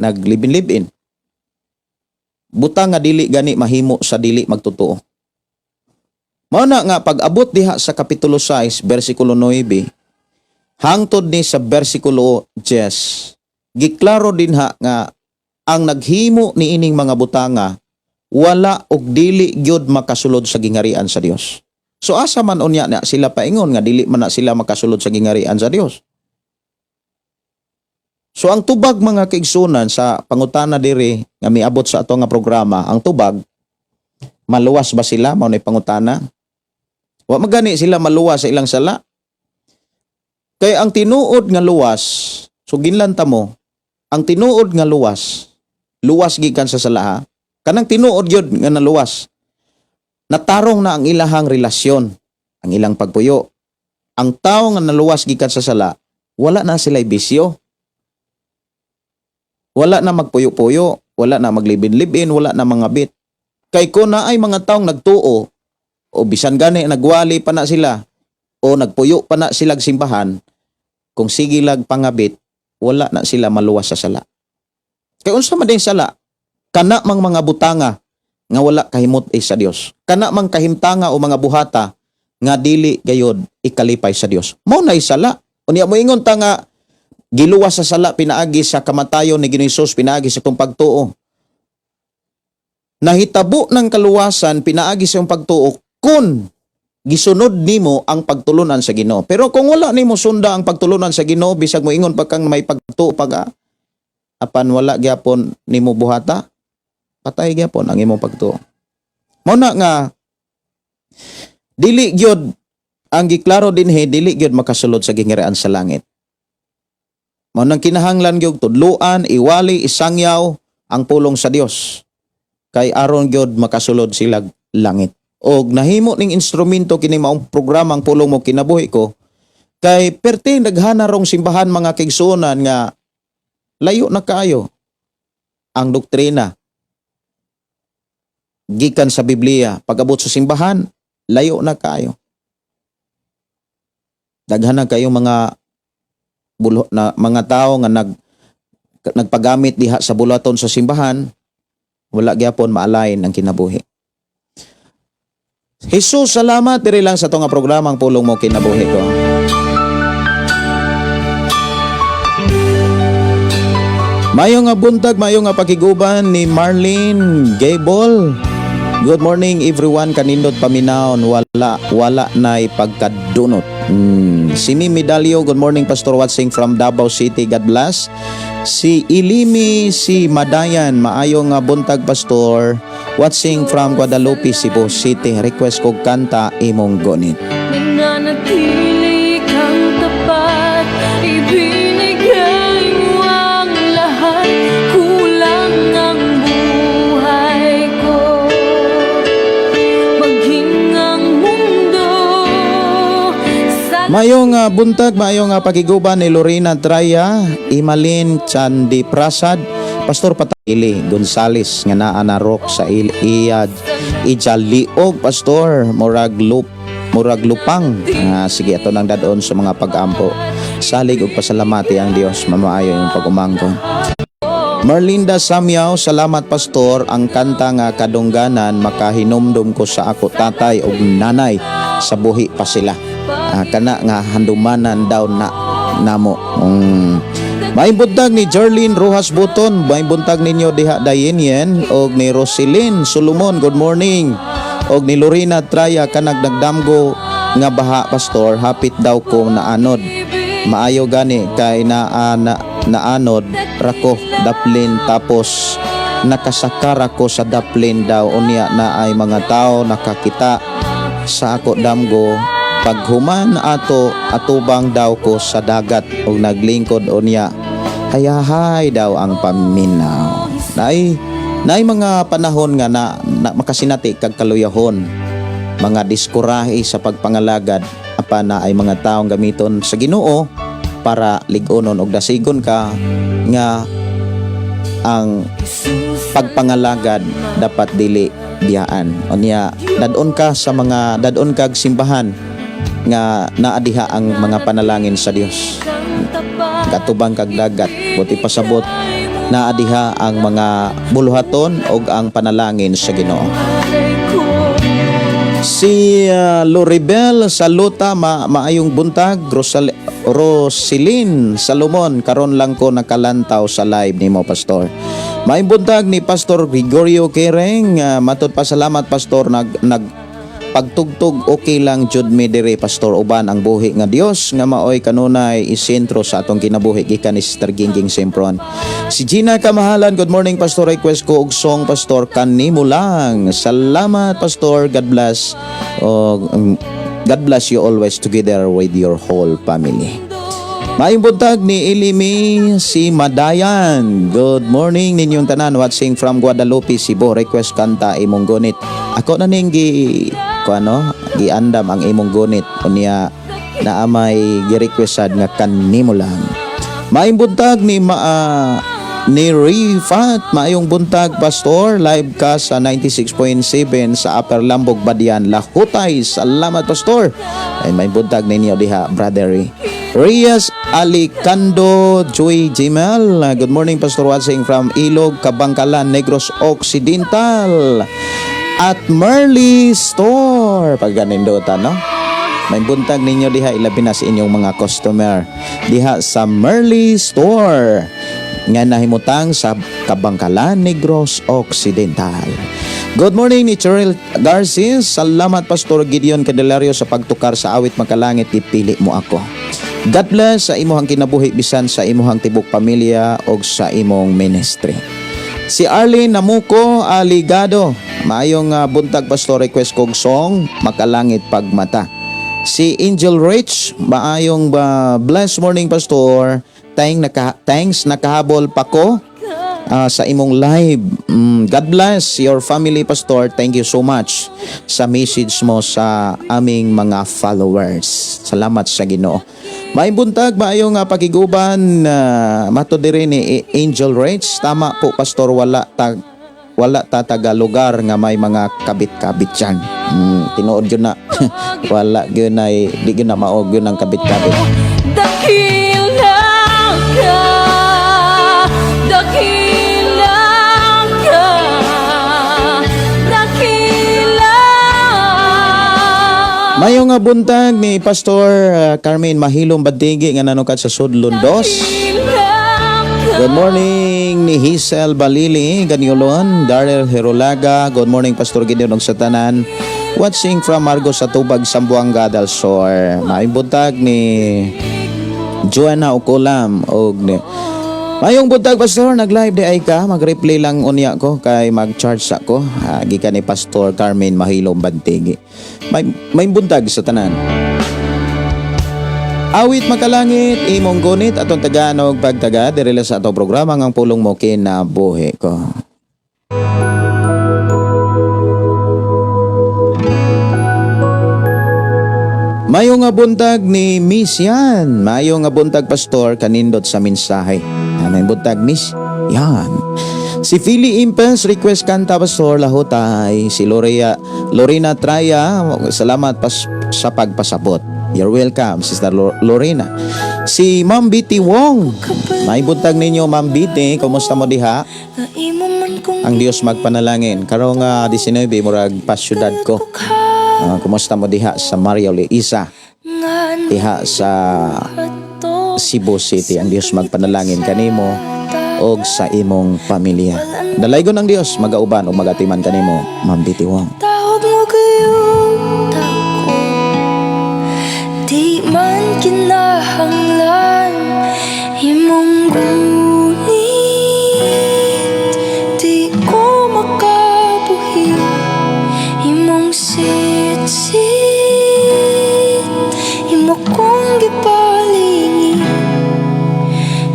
Naglibin-libin. Butang nga dili gani mahimo sa dili magtotoo. Mao na nga pag-abot diha sa Kapitulo 6 bersikulo 9 hangtod ni sa bersikulo 10, giklaro dinha nga ang naghimo niining mga butanga wala og dili gyud makasulod sa gingarian sa Dios. So asa man unya na sila paingon nga dili man na sila makasulod sa gingarian sa Dios? So ang tubag, mga kaigsunan, sa pangutana diri nga miabot sa ato nga programa, ang tubag, maluwas ba sila? Mao na pangutana. Wa magani sila maluwas sa ilang sala. Kay ang tinuod nga luwas, so ginlanta mo, ang tinuod nga luwas, luwas gikan sa sala ha. Kanang tinuod gyud nga naluwas. Natarong na ang ilahang relasyon, ang ilang pagpuyo. Ang tao nga naluwas gikan sa sala, wala na sila bisyo. Wala na magpuyo-puyo, wala na maglibin-libin, wala na mga bit. Kay kung naay mga taong nagtuo, o bisan gani nagwali pa na sila, o nagpuyo pa na sila simbahan, kung sige lag pangabit, wala na sila maluwas sa sala. Kay unsa man din sala? Kana mang mga butanga nga wala kahimut sa Dios. Kana mang kahimtanga o mga buhata nga dili gayod ikalipay sa Dios. Mao na sala. Unya moingon ta nga giluwas sa sala pinaagi sa kamatayon ni Ginoong Hesus, pinaagi sa itong pagtuo. Nahitabo ng kaluwasan pinaagi sa iyong pagtuo kung gisunod nimo ang pagtulunan sa Ginoo. Pero kung wala nimo sunda ang pagtulunan sa Ginoo, bisag moingon pa kang may pagtuo pag apan wala gyapon nimo buhata, patay gyapon ang imong pagtuo. Mao na nga dili gyud ang giklaro dinhi, dili gyud makasulod sa gingarian sa langit. Mao nang kinahanglan gyud tudluan, iwali, isangyaw ang pulong sa Dios. Kay aron gyud makasulod sila langit. Og nahimo ning instrumento kini maong programa, ang Pulong Mo Kinabuhi Ko, kay perti daghana rong simbahan, mga kaigsuonan, nga layo na kaayo ang doktrina gikan sa Biblia. Pag-abot sa simbahan, layo na kaayo. Daghan na kayo mga bulo, na mga tao nga nagpagamit diha sa bulaton sa simbahan, wala gyapon maalain ang kinabuhi. Jesus, salamat. Diri lang sa ato nga programa, ang Pulong Mo Kinabuhi Ko. Mayo nga buntag, mayo nga pakiguban ni Marlene Gable. Good morning everyone, kanindot paminawon, wala wala nay pagkadunot. Si Mimi Dalio, good morning Pastor, watching from Davao City, God bless. Si Ilimi, si Madayan, maayo nga buntag Pastor, watching from Guadalupe, Cebu City. Request kog kanta, Imong Gunit. Nananatili kang tapat. Ibinigay mo ang lahat. Kulang ang buhay ko, maging ang mundo sa Mayo nga buntag, mayo nga pakiguban ni Lorena Traya, Imalin Chandi Prasad, Pastor Patili Gonzales nga naa na rock sa iya ijaliog Pastor, murag lupang. Ah, sige, ato nang dadon sa mga pag-ampo. Salig ug pasalamati ang Dios, mamaayo yung pag-umangkon. Merlinda Samyaw, salamat Pastor, ang kanta nga Kadungganan, makahinumdum ko sa ako tatay ug nanay sa buhi pa sila. Ah, kana nga handumanan daw na namo. May buntag ni Jerlyn Rojas Buton, may buntag ninyo diha dayin yen og ni Roselyn Solomon, good morning. Og ni Lorena Traya, kanag nagdamgo nga baha Pastor, hapit daw ko naanod. Maayo gani kay na naanod rako daplin, tapos nakasakar ako sa daplin daw, unya na ay mga tao nakakita sa ako damgo. Paghuman ato, atubang daw ko sa dagat og naglingkod, unya hayahay daw ang paminaw. Naay mga panahon nga na makasinati kag kaluyahon, mga diskurahi sa pagpangalagad, apan na ay mga taong gamiton sa Ginoo para lig-onon og dasigon ka nga Ang pagpangalagad dapat dili biyaan. Unya dadon ka sa mga dadon kag simbahan nga naa diha ang mga panalangin sa Dios. Gatubang kag dagat, buti pasabot naa diha ang mga buluhaton og ang panalangin sa Ginoo. Si Loribel Saluta, maayong buntag. Roselyn Salomon, karon lang ko nakalantaw sa live nimo, Pastor. Maayong buntag ni Pastor Gregorio Kereng, matud pasalamat, Pastor, nag nag pagtugtog, okay lang jud mi diri, Pastor, uban ang buhi nga Dios nga maoy kanunay isentro sa atong kinabuhi, gikan ni Sister Gingging Sempron. Si Gina Kamahalan, good morning, Pastor, request ko og song, Pastor, "Kanimo Lang." Salamat, Pastor, God bless. God bless you always together with your whole family. Maayong buntag ni Ilimi si Madayan. Good morning ninyong tanan watching from Guadalupe, Cebu. Request kanta, "Imong Gunit." Ako na ning gi ko ano, giandam ang "Imong Gunit." Unya naa may gi-request sad nga "Kanimo Lang." Maayong buntag ni ni Rifat. Maayong buntag, Pastor. Live ka sa 96.7 sa Upper Lambog, Badian, Lahutay. Salamat, Pastor. Ay, may buntag ninyo diha, brother. Reyes Alicando Joy Gmail. Good morning, Pastor, watching from Ilog, Kabangkalan, Negros Occidental. At Merly Store. Pagkanindutan, no? May buntag ninyo diha, ilabi na sa inyong mga customer diha sa Merly Store nga nahimutang sa Kabangkalan, Negros Occidental. Good morning ni Cheryl Garcia. Salamat, Pastor Gideon Candelario, sa pagtukar sa awit "Makalangit Gipili Mo Ako." God bless sa imuhang kinabuhi bisan sa imuhang tibok pamilya og sa imong ministry. Si Arlene Namuko Aligado. Maayong buntag, Pastor, request kog song "Makalangit Pagmata." Si Angel Rich, maayong blessed morning, Pastor. Thanks nakahabol pa ko sa imong live. God bless your family, Pastor. Thank you so much sa message mo sa aming mga followers. Salamat sa Ginoo. Maayong buntag, maayong pakiguban, mato diri ni Angel Rich. Tama po, Pastor, wala ta taga lugar nga may mga kabit-kabit dyan. Tinuod yun na. Wala gyud na, di gyud na maog yun ang kabit-kabit. Dakila ka, dakila ka, dakila. Maayong nga buntag ni Pastor Carmen Mahilom Badigi nga nanukat sa Sudlon Dos. Good morning ni Hazel Balili, Ganyulon, Daryl Herolaga. Good morning, Pastor Gideon ug sa tanan. Watching from Marcos sa Tubag, Zamboanga del Sur. Maayong buntag ni Joanna Ukulam og ni Maayong buntag, Pastor, nag-live di ay ka, mag-replay lang unya ko kay mag-charge ako. Gikan ni Pastor Carmen Mahilom Bantigi. May buntag sa tanan. Awit "Makalangit, Imong Gunit" atong taganog pagtaga diri lang sa atong programa ng Pulong Mo Kinabuhi Ko. Maayong nga buntag ni Miss Yan. Maayong nga buntag, Pastor, kanindot sa mensahe. May buntag, Miss Yan. Si Philly Impens, request kanta, Pastor, "Lahutay." Si Lorea, Lorena Traya, salamat sa pagpasabot. You're welcome, Sister Lorena. Si Ma'am Betty Wong. May buntag ninyo, Ma'am Betty. Kumusta mo diha? Ang Diyos magpanalangin. Karong 19, murag pasyudad ko. Kumusta mo diha sa Mario Isa? Diha sa Cebu City. Ang Diyos magpanalangin kanimo og sa imong pamilya. Dalaygon ang Diyos magauban o magatiman kanimo, Ma'am Betty Wong. Tawag mo kayo ko. Di man kinahanglan imong gunit. Di ko makabuhi imong sit-sit. Imo kong gipalingin.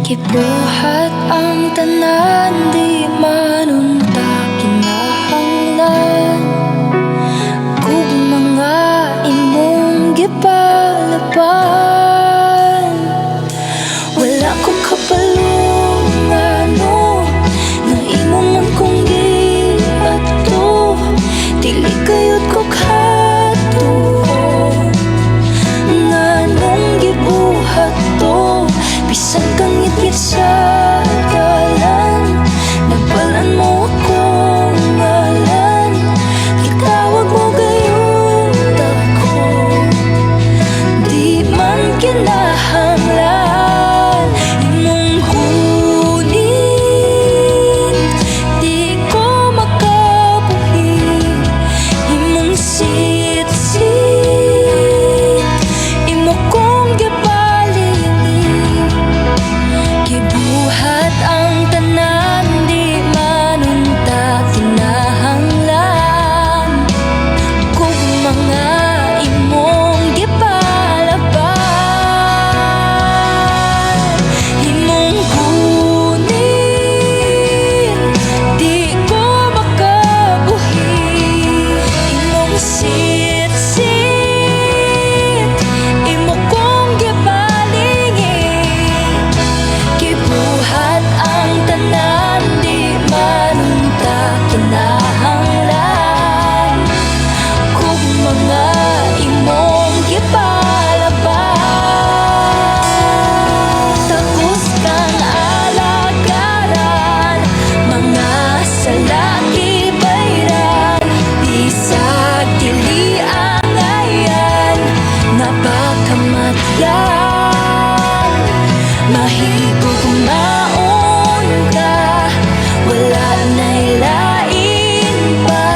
Gibuhat ang tanan. Di man unta kinahanglan kung mga imong gipalaban. Wala ko kabalo ngano. Gayud ko katuo nganong gibuhat to. Bisan kangitngit sa dalan, Nagbalaan mo akong ngalan. Gitawag mo gayud ako, di man kinahanglan. Imong kunin, di ko makabuhi. Imong sitsit, imo kong gipalingi. Gibuhat ang tanan, di man unta kinahanglan. Kung mga imong gipalaban, imong kunin, di ko makabuhi. Imong sitsit, imo kong gipalingi. Gibuhat ang tanan, di man unta kinahanglan. Kung mga imong gipalaban. Takos kang alagaran, mga sala gibayran. Bisag dili angayan, napakamatyan. Mahigugmaon ka, wala na'y lain pa.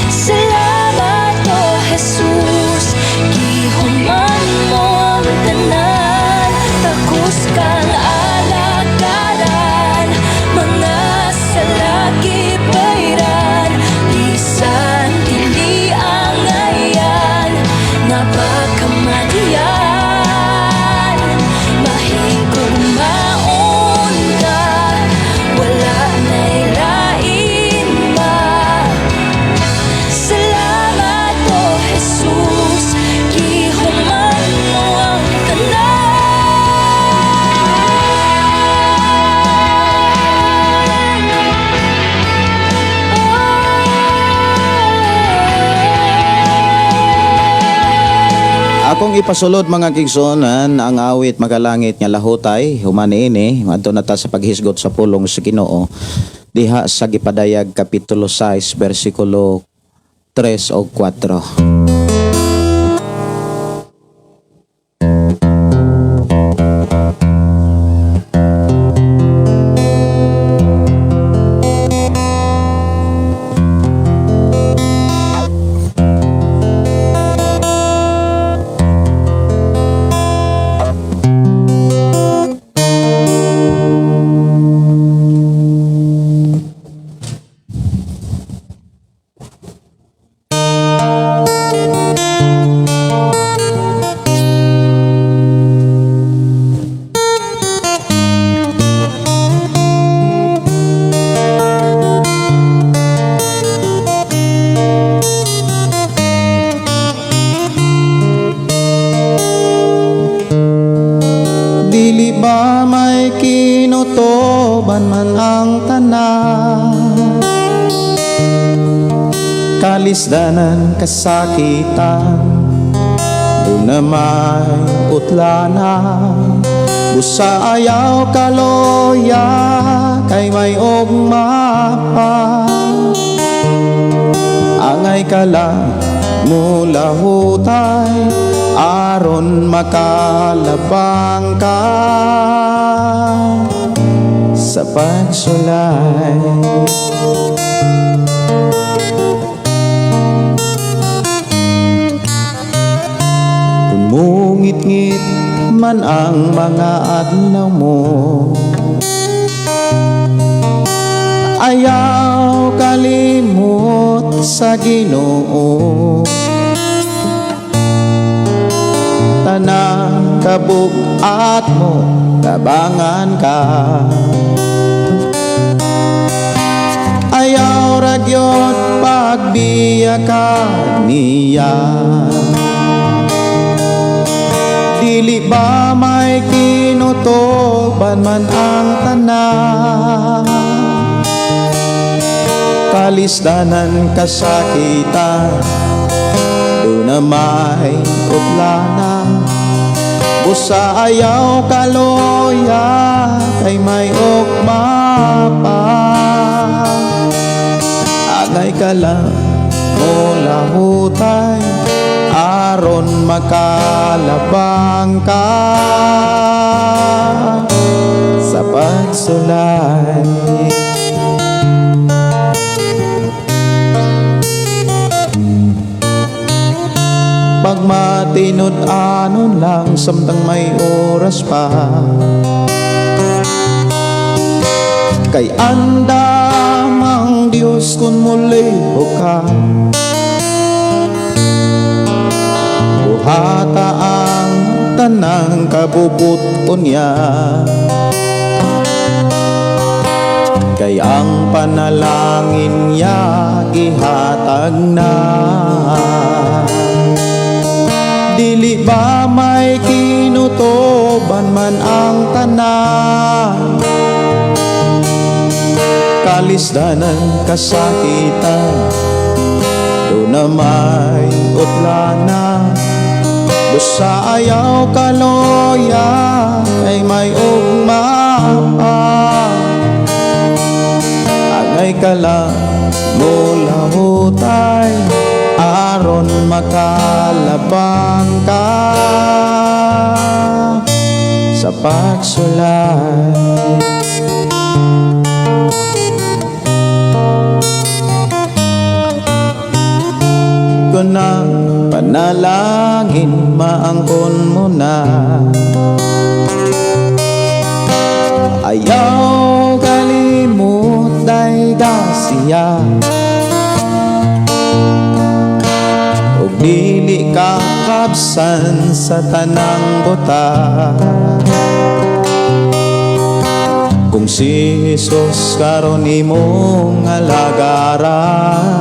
Salamat, O Jesus, gihuman mo ang tanan. Takos kang alagaran, mga sala gibayran. Bisan dili angayan, napakamatyan. Mahigugmaon ka, wala na'y lain pa. Salamat, O Jesus, gihuman mo ang tanan. Akong ipasulod, mga kigsuonan, ang awit "Makalangit nga Lahutay". Human ini, adto na ta sa paghisgot sa pulong sa Ginoo diha sa Gipadayag kapitulo 6 bersikulo 3 o 4. Dili ba may kinutoban man ang tanan? Kalisdanan, kasakitan, duna may utlanan. Busa ayaw kaloya, kay may ugma pa. Angay ka lang mulahutay aron makalabang ka sa pagsulay. Kung mungit-ngit man ang mga adlaw mo, ayaw kalimot sa Ginoo. Tanang kabugat mo, tabangan ka. Ayaw ra gyud pagbiya ka niya. Dili ba may kinutoban man ang tanan? Kalisdanan, kasakitan, duna may utlana. Busa ayaw kaloya kay may ugma pa. Angay ka lang molahutay aron makalabang ka sa pagsulay. Pagmatinud-anon lang samtang may oras pa, kay andam ang Diyos kung mulihok ka. Buhata ang tanang kabubut-on niya, kay ang panalangin niya gihatag na. Dili ba may kinutoban man ang tanan? Kalisdanan, kasakitan, duna may utlana. Busa ayaw kaloya kay may ugma pa. Angay ka lang molahutay aron makalabang ka sa pagsulay. Ko ng panalangin maangkon mo na. Ayaw kalimot dayga siya, ug dili ka kabsan sa tanang buta. Kung si Jesus karon imong alagaran,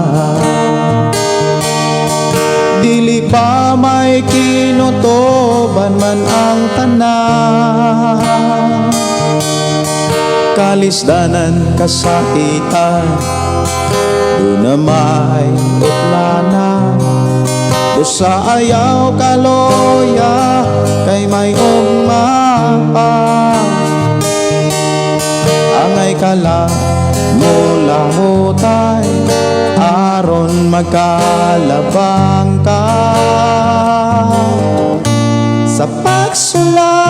dili pa may kinutoban man ang tanan. Kalisdanan, kasakitan, duna may utlana. Busa ayaw kaloya kay may ugma pa. Angay ka lang molahutay aron magkalabang ka sa pagsulay.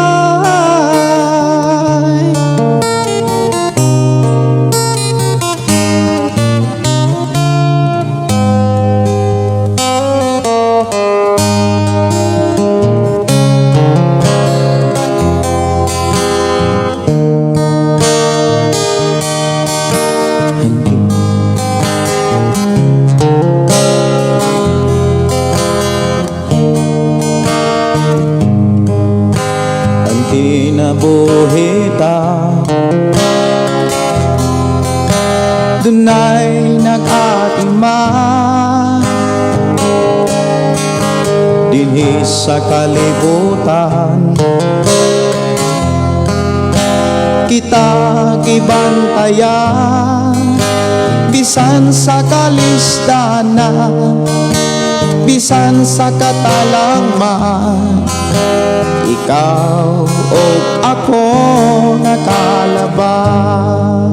Thank you. Ang kinabuhi ta, dunay nag-atima dinhi sa kalibutan. Kita gibantayan bisan sa kalisdanan, bisan sa katalangman, ikaw o ako nakalabang.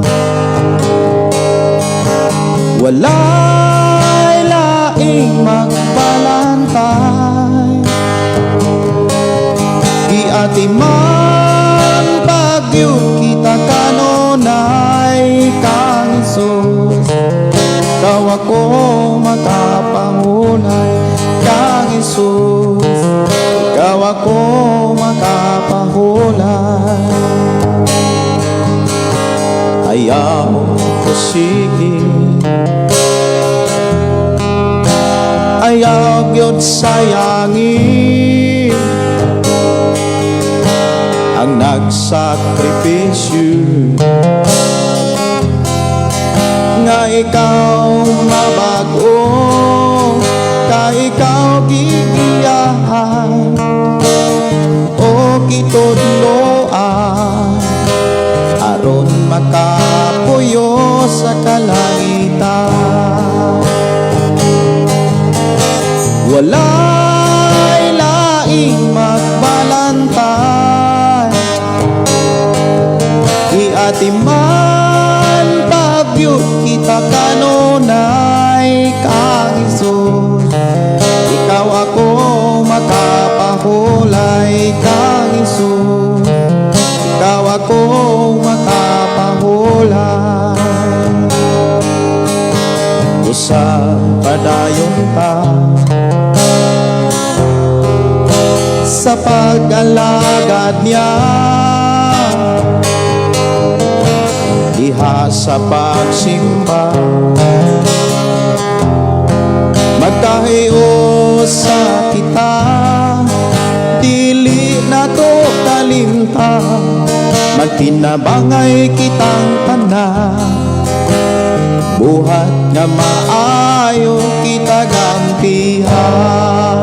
Walay laing magbalantay, giatiman pagyud kita kanunay. Kang Hesus, ikaw ako makapahulay. Kang Hesus, ikaw ako makapahulay. Ayaw ko sige, ayaw gyud sayangin ang nagsakripisyo nga ikaw mabago, ka ikaw gigiyahan o kitudloan aron makapuyo sa kalangitan. Giatiman pagyud kita kanunay kang Hesus. Ikaw ako makapahulay kang Hesus. Ikaw ako makapahulay. Usa padayon ta sa pag-alagad niya, diha sa pagsimba. Magkahiusa kita, dili nato kalimtan, magtinabangay kitang tanan, buhat nga maayo kita gantihan.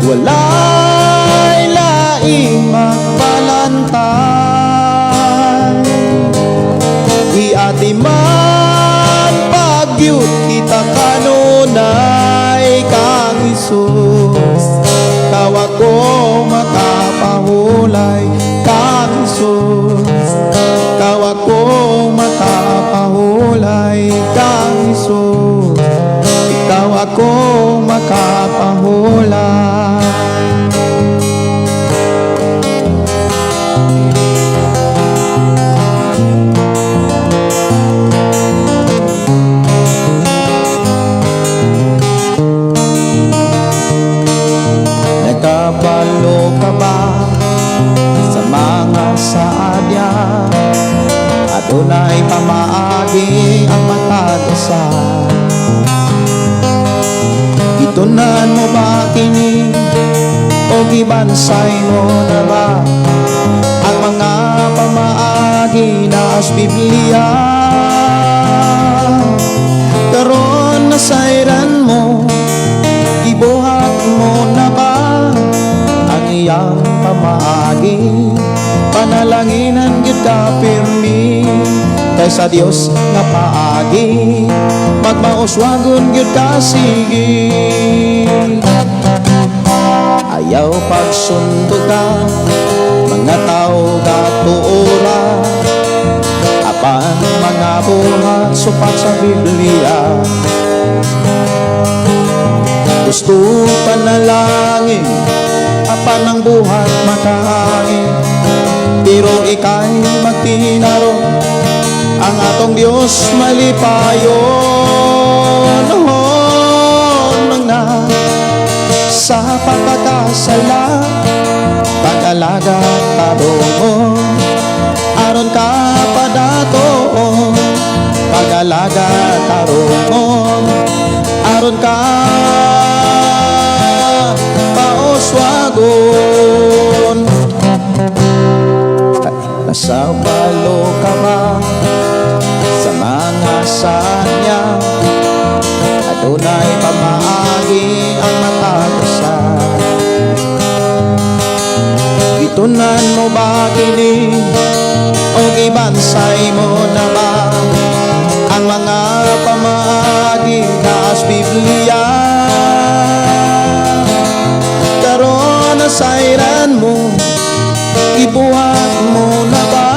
Walay laing magpalantay. Giatiman pagyud kita kanunay kang Hesus. Ikaw ako makapahulay kang Hesus. Ikaw ako makapahulay kang Hesus. Ikaw ako makapahulay. Nakabalo ka ba sa mga saad niya? Adunay pamaagi ang matag usa. Gitunan mo ba kini o gibansay mo na ba ang mga pamaagi na sa Biblia? Karon nasayran mo, gibuhat mo na ba ang iyang pamaagi? Panalanginan gyud ka pirmi kay sa Dios nga paagi magmauswagon gyud ka sige. Ayaw pagsundo ka mga tao gatuora, apan mga buhat supak sa Biblia. Gusto panalangin, apan ang buhat makaangin. Pero ika'y magtinarong, ang atong Diyos malipayon. Oh, na sa pagkakasala, pag-alaga tarungon, aron ka padatoon. Pag-alaga tarungon, aron ka pauswagon. Nasa balo ka ba sa mga sanya? Adunay pamaagi ang matag usa. Gitunan mo ba kini o gibansay mo na ba ang mga pamaagi sa Biblia? Karon nasayran mo, ibuhat mo na ba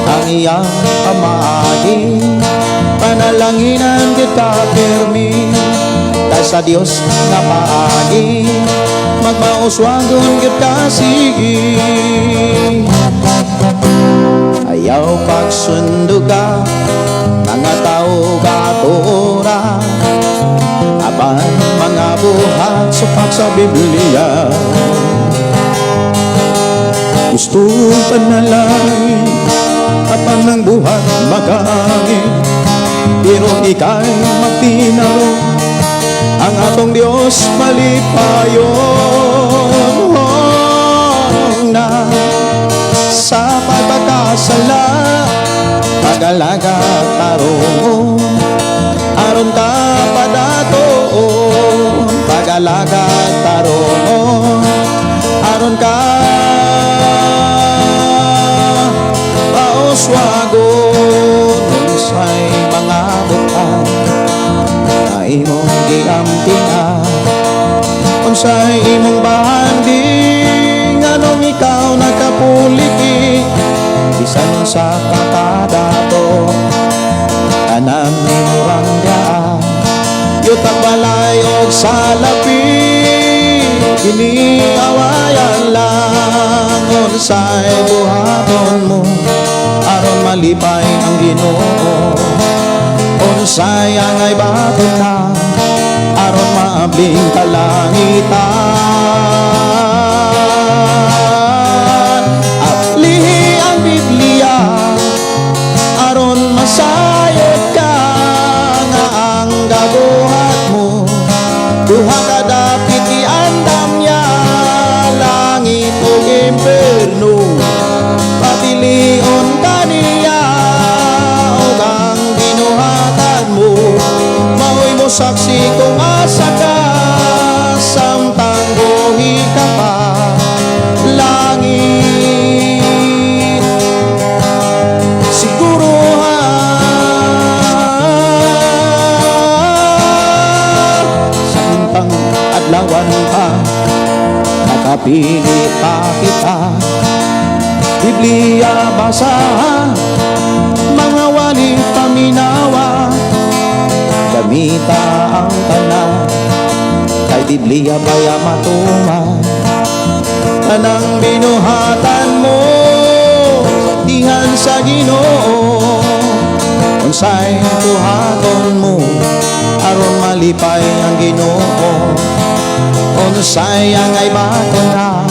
ang iyang pamaagi? Panalanginan kita pirmi kay sa Dios nga paagi magmauswagon gyud ka sige. Ayaw pagsundo ka mga tao gatuora, apan mga buhat supak sa Biblia. Gusto panalangin, apan ang buhat makaangin. Pero ika'y magtinarong, ang atong Diyos malipayon na sa pagkakasala, pag-alaga tarungon, aron ka padatoon. Pag-alaga tarungon, aron ka pauswagon. Unsay mga butang na imong giampingan? Unsay imong banding anong ikaw nakapuliki? Unsay buhaton mo aron malipay ang Ginoo? Unsay angay baton na aron maabling kalangitan? Ablihi ang Biblia aron masayod ka nga ang gabuhat mo duha ka dapit iandam niya, langit ug impierno. Pabilion kaniya ug ang binuhatan mo mao'y mosaksi kung asa ka samtang buhi ka pa, langit siguruhan. Samtang adlawan pa, nakapili pa kita. Biblia basahan, mga wali paminawa, gamita ang tanan kay Biblia baya matuman. Tanang binuhatan mo dihan sa Ginoo. Unsay buhaton mo aron malipay ang Ginoo? Unsay angay baton na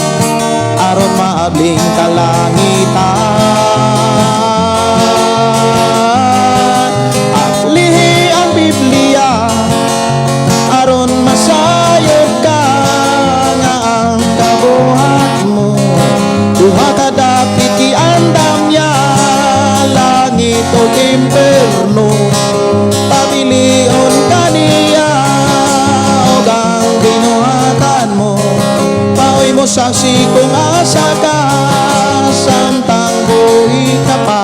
aron maabling kalangitan? Ablihi ang Biblia aron masayod ka nga ang kabuhat mo duha ka dapit iandam niya, langit o impierno. Pabilion kaniya og ang binuhatan mo mao'y mosaksi kung asa ka samtang buhi ka pa,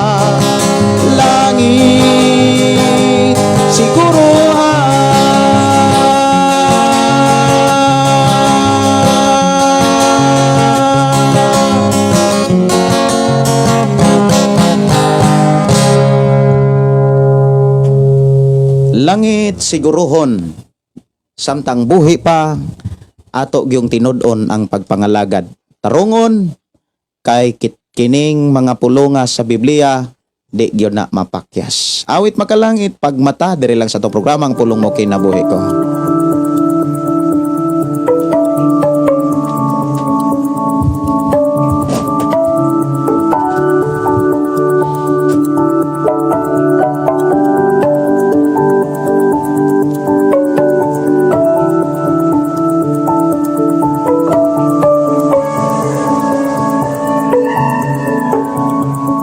langit siguruhan. Langit siguruhon samtang buhi pa, ato gyung tinud-on ang pagpangalagad. Tarungon kay kining mga pulonga sa Biblia di gyud na mapakyas. Awit makalangit pagmata diri lang sa atong programa, Ang Pulong Mo Kinabuhi Ko.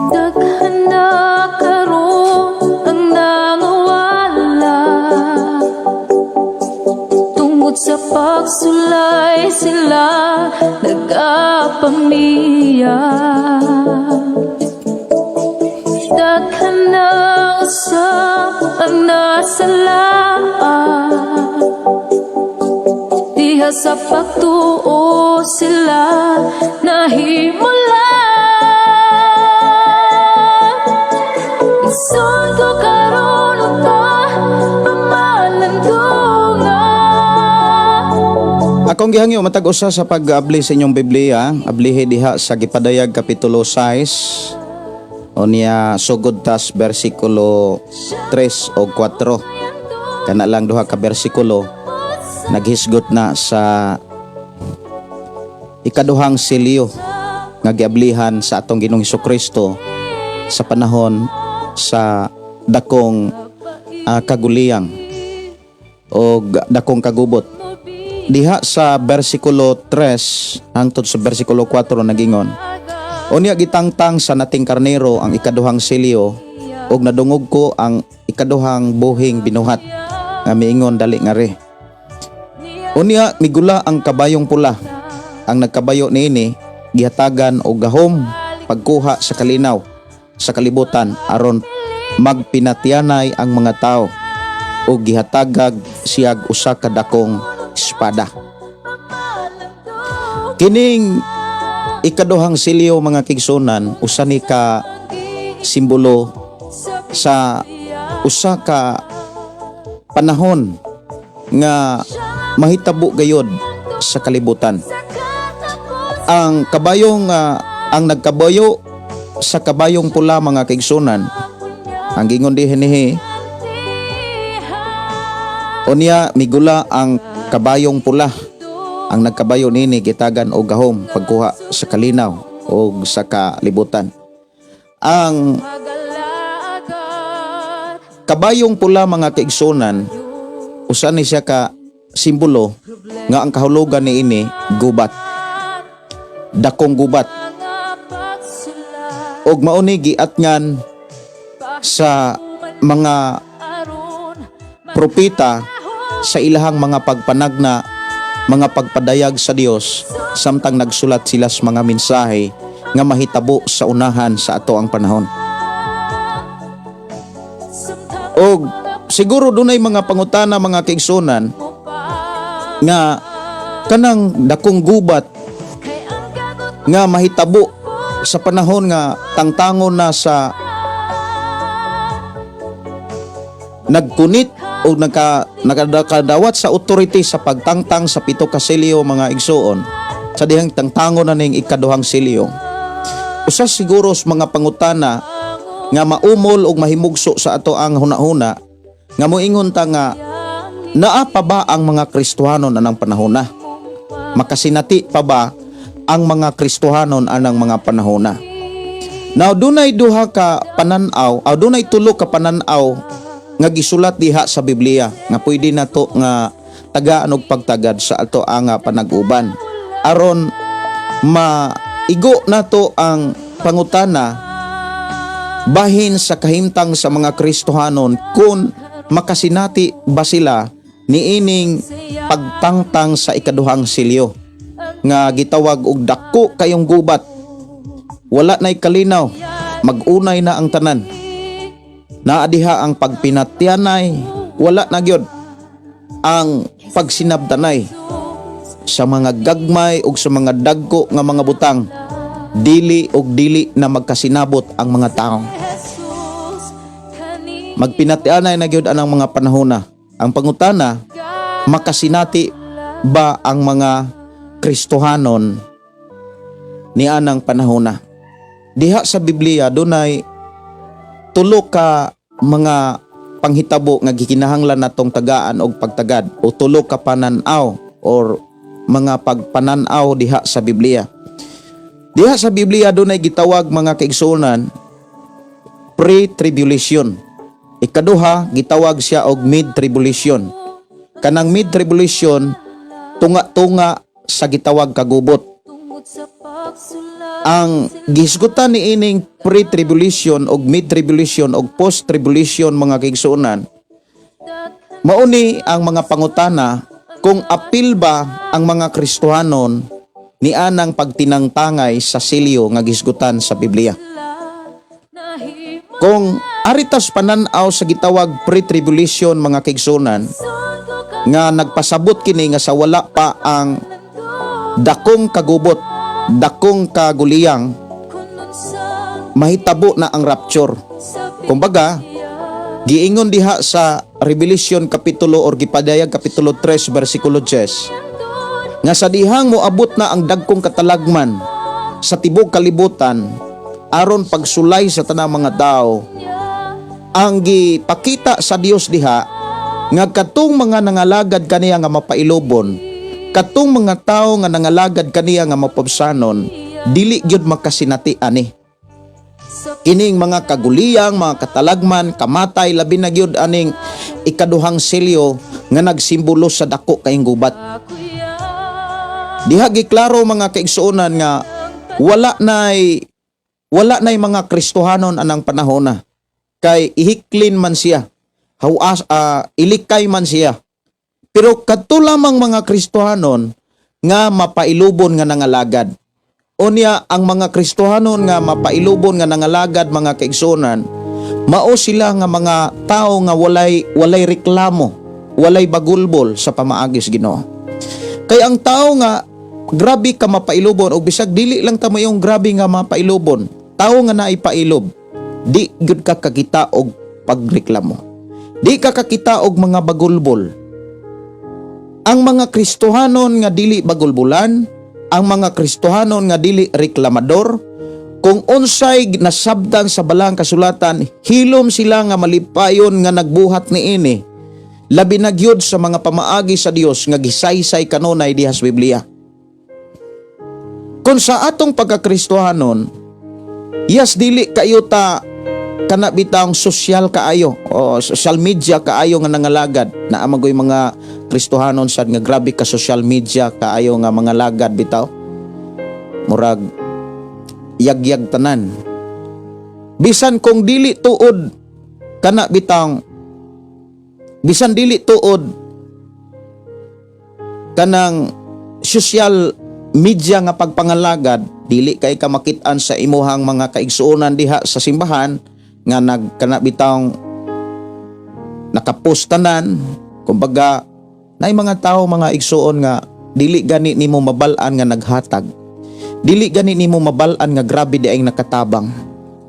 Daghan na karon ang nangawala tungod sa pagsulay, sila nagapamiya. Daghan na usab ang nasalaan diha sa pagtuo, sila nahimula. Igsoon ko karon unta pamalandunga. Akong gihangyo matag usa sa pag-abli sa inyong Biblia, ablihi diha sa Gipadayag kapitulo 6. Unya sugod tas bersikulo 3 o 4. Kana lang duha ka bersikulo naghisgot na sa ikaduhang selyo nga giablihan sa atong Ginoong Kristo sa panahon sa dakong kaguliyang o dakong kagubot. Diha sa bersikulo 3 hangtod sa bersikulo 4 nagingon: "Unya gitangtang sa nating karnero ang ikaduhang selyo ug nadungog ko ang ikaduhang buhing binuhat nga miingon, 'Dali ngari.' Unya migula ang kabayong pula. Ang nagkabayo niini gihatagan og gahom pagkuha sa kalinaw sa kalibutan aron magpinatyanay ang mga tao ug gihatagag siyag usa ka dakong espada." Kining ikaduhang selyo, mga kigsunan, usa ni ka simbolo sa usa ka panahon nga mahitabo gayod sa kalibutan. Ang kabayong Ang nagkabayo sa kabayong pula, mga kaigsunan, ang gingon dinihi, "Unya migula ang kabayong pula. Ang nagkabayo nini gitagan og gahom pagkuha sa kalinaw o sa kalibutan." Ang kabayong pula, mga kaigsunan, usa ni siya ka simbolo nga ang kahulugan niini gubat. Dakong gubat. Og mao ni giatngan sa mga propeta sa ilahang mga pagpanagna, mga pagpadayag sa Dios samtang nagsulat sila sa mga mensahe nga mahitabo sa unahan sa ato ang panahon. Og siguro dunay mga pangutana, mga kaigsunan, nga kanang dakong gubat nga mahitabo sa panahon nga tangtangon na sa nagkunit o nakadawat sa authority sa pagtangtang sa pito ka selyo, mga igsuon, sa dihang tangtangon na ning ikaduhang selyo. Usa siguro sa mga pangutana nga maumol og mahimugso sa ato ang hunahuna nga moingon ta nga naa pa ba ang mga Kristohanon anang panahona? Makasinati pa ba ang mga Kristohanon anang mga panahona? Now, dunay duha ka panan-aw, aw dunay tulo ka panan-aw nga gisulat diha sa Biblia nga pwede nato nga tagaan og pagtagad sa ato ang panag-uban aron maigo nato ang pangutana bahin sa kahimtang sa mga Kristohanon kung makasinati ba sila niining pagtangtang sa ikaduhang selyo nga gitawag og dako kayong gubat, wala na'y kalinaw, mag-unay na ang tanan, naa diha ang pagpinatyanay, wala na gyud ang pagsinabtanay sa mga gagmay ug sa mga dagko nga mga butang. Dili og dili na magkasinabot ang mga tao, magpinatyanay na gyud anang mga panahona. Ang pangutana, makasinati ba ang mga Kristohanon ni anang panahona? Diha sa Biblia dunay tulo ka mga panghitabo nga gikinahanglan natong tagaan og pagtagad o tulo ka panan-aw or mga pagpanan-aw diha sa Biblia. Diha sa Biblia dunay gitawag, mga kaigsuonan, pre-tribulation. Ikaduha, gitawag siya og mid-tribulation. Kanang mid-tribulation, tunga-tunga sa gitawag kagubot. Ang gihisgutan ni ining pre-tribulation og mid-tribulation og post-tribulation, mga kaigsuonan, mauni ang mga pangutana kung apil ba ang mga Kristohanon ni anang pagtinangtangay sa selyo nga gihisgutan sa Biblia. Kung ari tas panan-aw sa gitawag pre-tribulation, mga kaigsuonan, nga nagpasabot kini nga sa wala pa ang dakong kagubot, dakong kaguliyang, mahitabo na ang rapture. Kumbaga, giingon diha sa Revelation kapitulo or gipadayag kapitulo 3 bersikulo 10 nga sa dihang moabot na ang dagkong katalagman sa tibok kalibutan aron pagsulay sa tanang mga tao, ang gipakita sa Dios diha nga katong mga nangalagad kaniya nga mapailobon, katong mga tao nga nangalagad kaniya nga mapabsanon, dili gyud makasinati ani kining mga kaguliyang, mga katalagman, kamatay, labi na gyud aning ikaduhang selyo nga nagsimbolo sa dako kayong gubat. Diha giklaro, mga kaigsuonan, nga wala nay mga Kristohanon anang panahon na kay ihiklin man siya. Hawas ilikay man siya. Pero kadto lamang mga Kristohanon nga mapailubon nga nangalagad. Unya ang mga Kristohanon nga mapailubon nga nangalagad, mga kaigsuonan, mao sila nga mga tao nga walay reklamo, walay bagulbol sa pamaagi sa Ginoo. Kay ang tao nga grabe ka mapailubon o bisag dili lang ta yung grabe nga mapailubon, tao nga naipailob, di gyud ka kakita og pagreklamo. Di ka kakita og mga bagulbol. Ang mga Kristohanon nga dili bagulbulan, ang mga Kristohanon nga dili reklamador, Kung unsay nasabtan sa Balaang Kasulatan, hilom sila nga malipayon nga nagbuhat niini. Labi na gyud sa mga pamaagi sa Dios nga gisaysay kanunay diha sa Biblia. Kung sa atong pagkakristohanon, yes, dili kayo ta kana bitang sosyal kaayo o social media kaayo nga nangalagad na amagoy mga Kristohanon sad nga grabe ka social media kaayo nga mga lagad bitaw, murag yagyag tanan. Bisan kung dili tuod kana bitang, bisan dili tuod kanang social media nga pagpangalagad, dili kay ka makit-an sa imuhang mga kaigsuonan diha sa simbahan nga nag kana bitang nakapost tanan. Kumbaga, nay mga tao, mga igsuon, nga dili gani nimo mabal-an nga naghatag, dili gani nimo mabal-an nga grabe di ay nakatabang,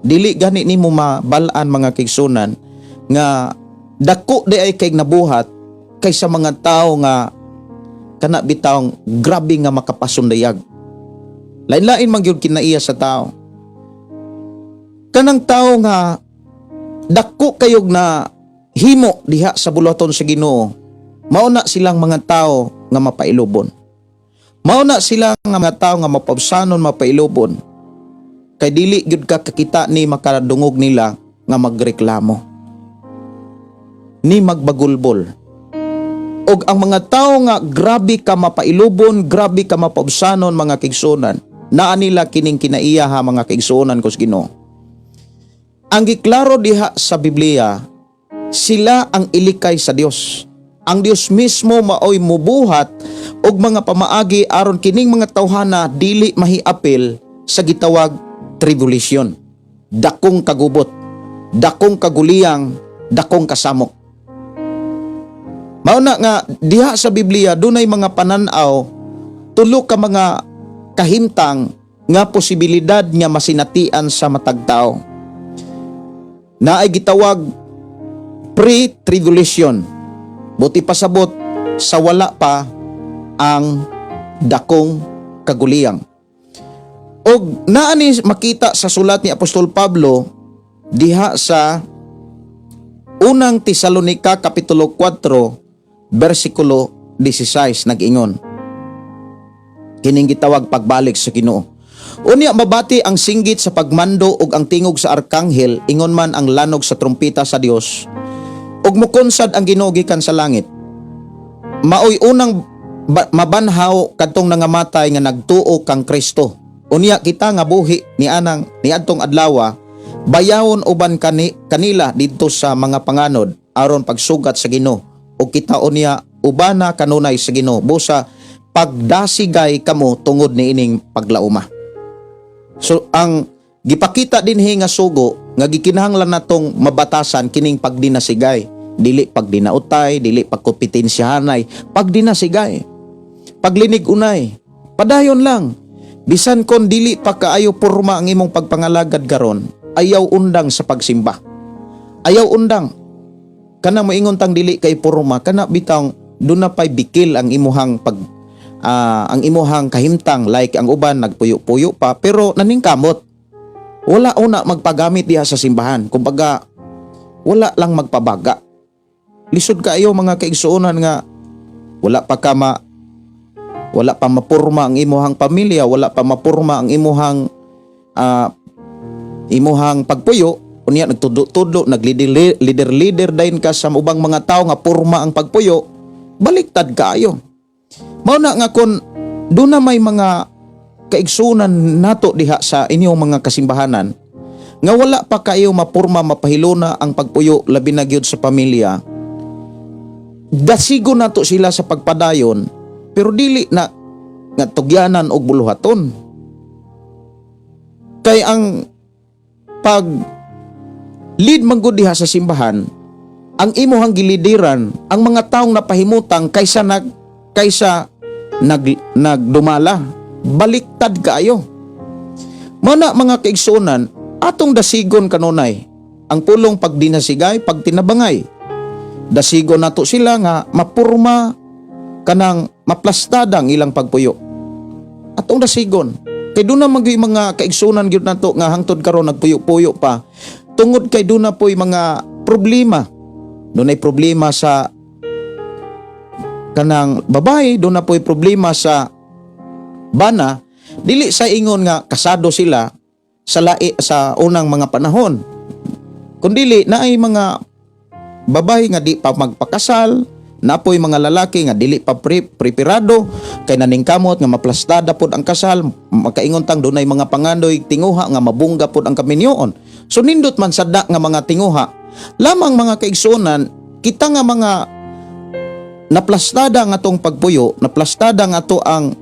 dili gani nimo mabal-an, mga kaigsuonan, nga dako di ay kay nabuhat kaysa mga tao nga kana bitawng grabe nga makapasundayag. Lain-lain man gyud kinaiya sa tao. Kanang tao nga dako kayog na himo diha sa buluhaton sa Ginoo, mao na silang mga tao nga mapailubon. Mao na sila nga mga tao nga mapabsanon, mapailubon. Kay dili gyud ka kakita ni makadungog nila nga magreklamo, ni magbagulbol. Og ang mga tao nga grabe ka mapailubon, grabe ka mapaubsanon, mga kaigsuonan, naa nila kining kinaiya ha, mga kaigsuonan ko sa Ginoo. Ang giklaro diha sa Biblia, sila ang ilikay sa Dios. Ang Dios mismo maoy mubuhat og mga pamaagi aron kining mga tawhana dili mahiapil sa gitawag tribulation. Dakong kagubot, dakong kaguliyang, dakong kasamok. Mao na nga diha sa Biblia dunay mga panan-aw, tulo ka mga kahimtang nga posibilidad nga masinatian sa matag tao. Naay gitawag pre-tribulation. Buot pasabot sa wala pa ang dakong kaguliyang. Og naa ni makita sa sulat ni Apostol Pablo diha sa Unang Tesalonika kapitulo 4 bersikulo 16, nag-ingon. Kining gitawag pagbalik sa Ginoo. Unya mabati ang singgit sa pagmando ug ang tingog sa arkanghel, ingon man ang lanog sa trumpeta sa Dios. Ug mukonsad ang Ginoo gikan sa langit. Maoy unang mabanhaw kadtong nangamatay nga nagtuo kang Kristo. Unya kita nga buhi ni anang niadtong adlawa, bayawon uban kanila didto sa mga panganod aron pagsugat sa Ginoo, ug kita unya ubana kanunay sa Ginoo. Busa pagdasigay kamo tungod niining paglauma. So ang gipakita dinhi nga sugo nga gikinahanglan natong mabatasan kining pagdinasigay, dili pagdinautay, dili pagkompetensyahanay, pagdinasigay. Paglinig unay, padayon lang. Bisan kon dili pa kaayo porma ang imong pagpangalagad karon, ayaw undang sa pagsimba. Ayaw undang. Kana moingon tang dili kay porma, kana bitang duna pay bikil ang imuhang kahimtang, like ang uban nagpuyo-puyo pa pero naningkamot. Wala una magpagamit diha sa simbahan. Kumbaga, wala lang magpabaga. Lisod kaayo, mga kaigsuonan, nga wala pa mapurma ang imuhang pamilya, wala pa mapurma ang imuhang pagpuyo, unya nagtudlo-tudlo, naglider leader dayon ka sa ubang mga tao nga purma ang pagpuyo, baliktad kaayo. Mao na nga kon doon na may mga kaigsunan nato diha sa inyong mga kasimbahanan nga wala pa kayo mapurma, mapahiluna ang pagpuyo, labi na gyud sa pamilya, dasigo nato sila sa pagpadayon, pero dili na nga tugyanan og buluhaton, kay ang pag lead man gud diha sa simbahan, ang imuhang gilidiran ang mga taong napahimutang kaysa nagdumala. Baliktad kaayo. Mana, mga kaigsuonan, atong dasigon kanunay ang pulong pagdinasigay, pagtinabangay. Dasigon nato sila nga mapurma, kanang maplastada ang ilang pagpuyo. Atong dasigon. Kay duna man gyud mga kaigsunan gyud nato nga hangtod karon nagpuyo-puyo pa tungod kay duna po'y mga problema. Dunay problema sa kanang babae, duna po'y problema sa bana, dili sa ingon nga kasado sila sa lai, sa unang mga panahon. Kundili naay mga babae nga di pa magpakasal, napoy mga lalaki nga dili pa preparado kay naningkamot nga maplastada pod ang kasal, makaingon tang dunay mga pangandoy tinguha nga mabungga pod ang kaminyoon. So nindot man sada nga mga tinguha. Lamang, mga kaigsuonan, kita nga mga naplastada nga atong pagpuyo, naplastada nga ato ang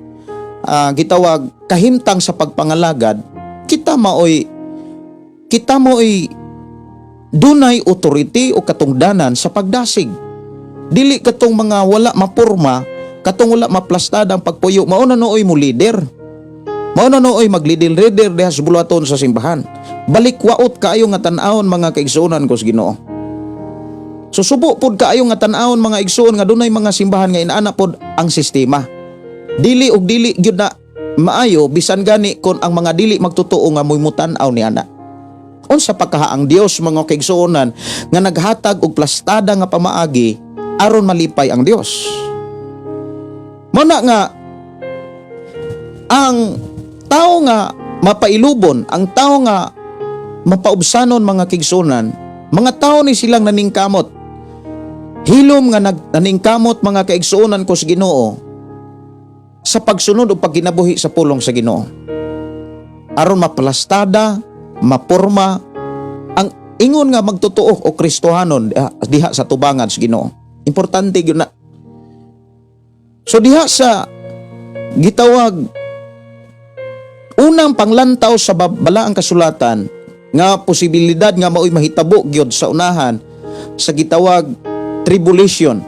gitawag kahimtang sa pagpangalagad, kita maoy dunay authority o katungdanan sa pagdasig. Dili katong mga wala mapurma, katong wala maplastada ang pagpuyo, mao na nooy mo leader. Mao na nooy mag-leader-leader diha sa buluhaton sa simbahan. Balikwaot kaayo nga tan-awon, mga kaigsuonan ko sa Ginoo. Susubo pod kaayo nga tan-awon, mga igsuon, nga dunay mga simbahan nga inaana pod ang sistema. Dili og dili gyud na maayo, bisan gani kon ang mga dili magtotoo nga mo'y mutan-aw ni ana. Unsa pa kaha ang Dios, mga kaigsuonan, nga naghatag og plastada nga pamaagi aron malipay ang Dios. Mao na nga ang tao nga mapailubon, ang tao nga mapaubsanon, mga kaigsuonan, mga tao ni silang naningkamot. Hilom nga naningkamot, mga kaigsuonan ko sa Ginoo, sa pagsunod o pagkinabuhi sa pulong sa Ginoo. Aron maplastada, mapurma ang ingon nga magtotoo o Kristohanon diha, diha sa tubangan sa Ginoo. Importante gyud na. So diha sa gitawag unang panglantaw sa balaang kasulatan nga posibilidad nga maoy mahitabo gyud sa unahan sa gitawag tribulation,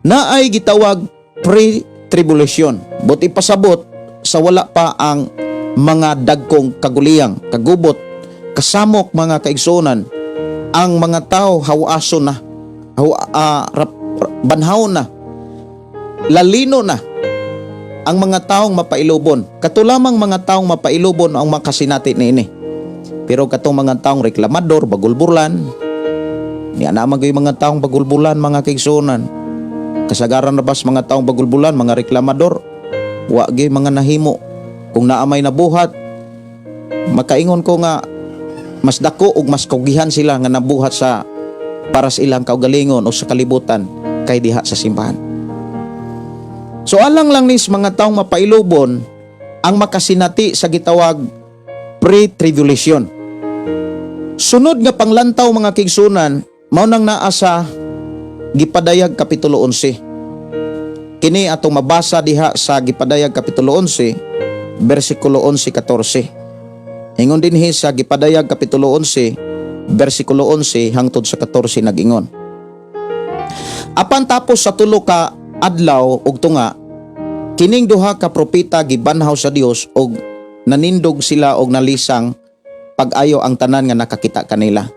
naay gitawag pre-tribulation. Buot ipasabot, sa wala pa ang mga dagkong kaguliyang, kagubot, kasamok, mga kaigsuonan, ang mga tao hawaso na, banhaw na, lalino na ang mga taong mapailubon. Kato lamang mga taong mapailubon ang makasinati niini. Pero katong mga taong reklamador, bagulbulan, niya naman kayo mga taong bagulbulan, mga kaigsuonan. Kasagaran na bas mga taong bagulbulan, mga reklamador, wa gyud mga nahimo. Kung naa may nabuhat, makaingon ko nga mas dako ug mas kugihan sila nga nabuhat sa para sa ilang kaugalingon o sa kalibutan kay diha sa simbahan. So alang lang nis mga taong mapailubon ang makasinati sa gitawag pre-tribulation. Sunod nga panglantaw, mga kaigsuonan, mao nang naa sa Gipadayag Kapitulo 11. Kini atong mabasa diha sa Gipadayag Kapitulo 11 bersikulo 11-14. Ingon dinhi sa Gipadayag Kapitulo 11 bersikulo 11 hangtod sa 14, nag-ingon: "Apan tapos sa 3 ka adlaw ug tunga, kining duha ka propeta gibanhaw sa Dios og nanindog sila og nalisang pag-ayo ang tanan nga nakakita kanila.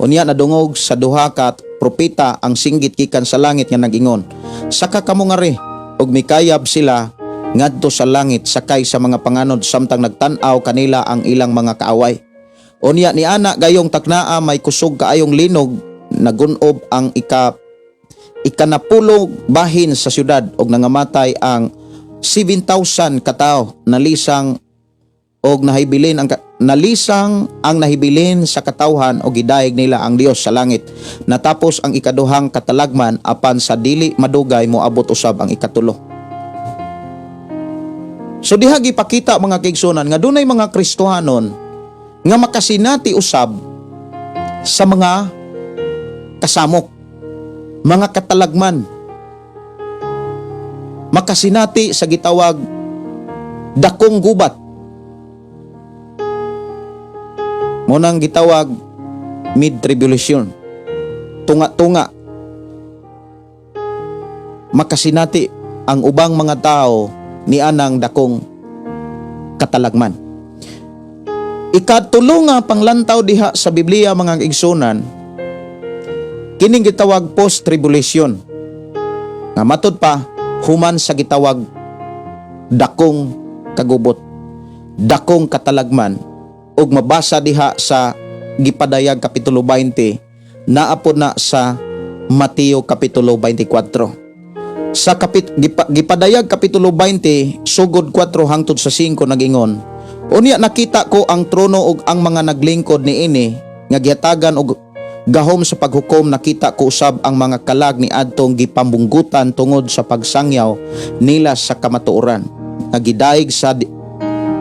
Unya nadungog sa duha ka propeta ang singgit gikan sa langit nga nag-ingon, 'Saka kamo ngari,' ug mikayab sila ngadto sa langit sakay sa mga panganod samtang nagtan-aw kanila ang ilang mga kaaway. Unya ni ana gayong taknaa may kusog kaayong linog, nagunob ang ikanapulo bahin sa syudad og nangamatay ang 7,000 katawo. Nalisang ang nahibilin sa katawhan og gidayeg nila ang Dios sa langit. Natapos ang ikaduhang katalagman, apan sa dili madugay moabot usab ang ikatulo." So diha gipakita, mga kaigsuonan, nga dunay mga Kristohanon nga makasinati usab sa mga kasamok, mga katalagman, makasinati sa gitawag dakong gubat. Mao nang gitawag mid-tribulation. Tunga-tunga. Makasinati ang ubang mga tao ni anang dakong katalagman. Ikatulo nga panglantaw diha sa Biblia, mga igsunan, kining gitawag post-tribulation. Nga matud pa, human sa gitawag dakong kagubot. Dakong katalagman ug mabasa diha sa Gipadayag kapitulo 20, naa pod na sa Mateo kapitulo 24. Sa Gipadayag kapitulo 20 sugod 4 hangtod sa 5, nagingon, "Unya nakita ko ang trono ug ang mga naglingkod niini nga gihatagan og gahom sa paghukom. Nakita ko usab ang mga kalag ni adtong gipambunggutan tungod sa pagsangyaw nila sa kamatuoran nga gidaig sa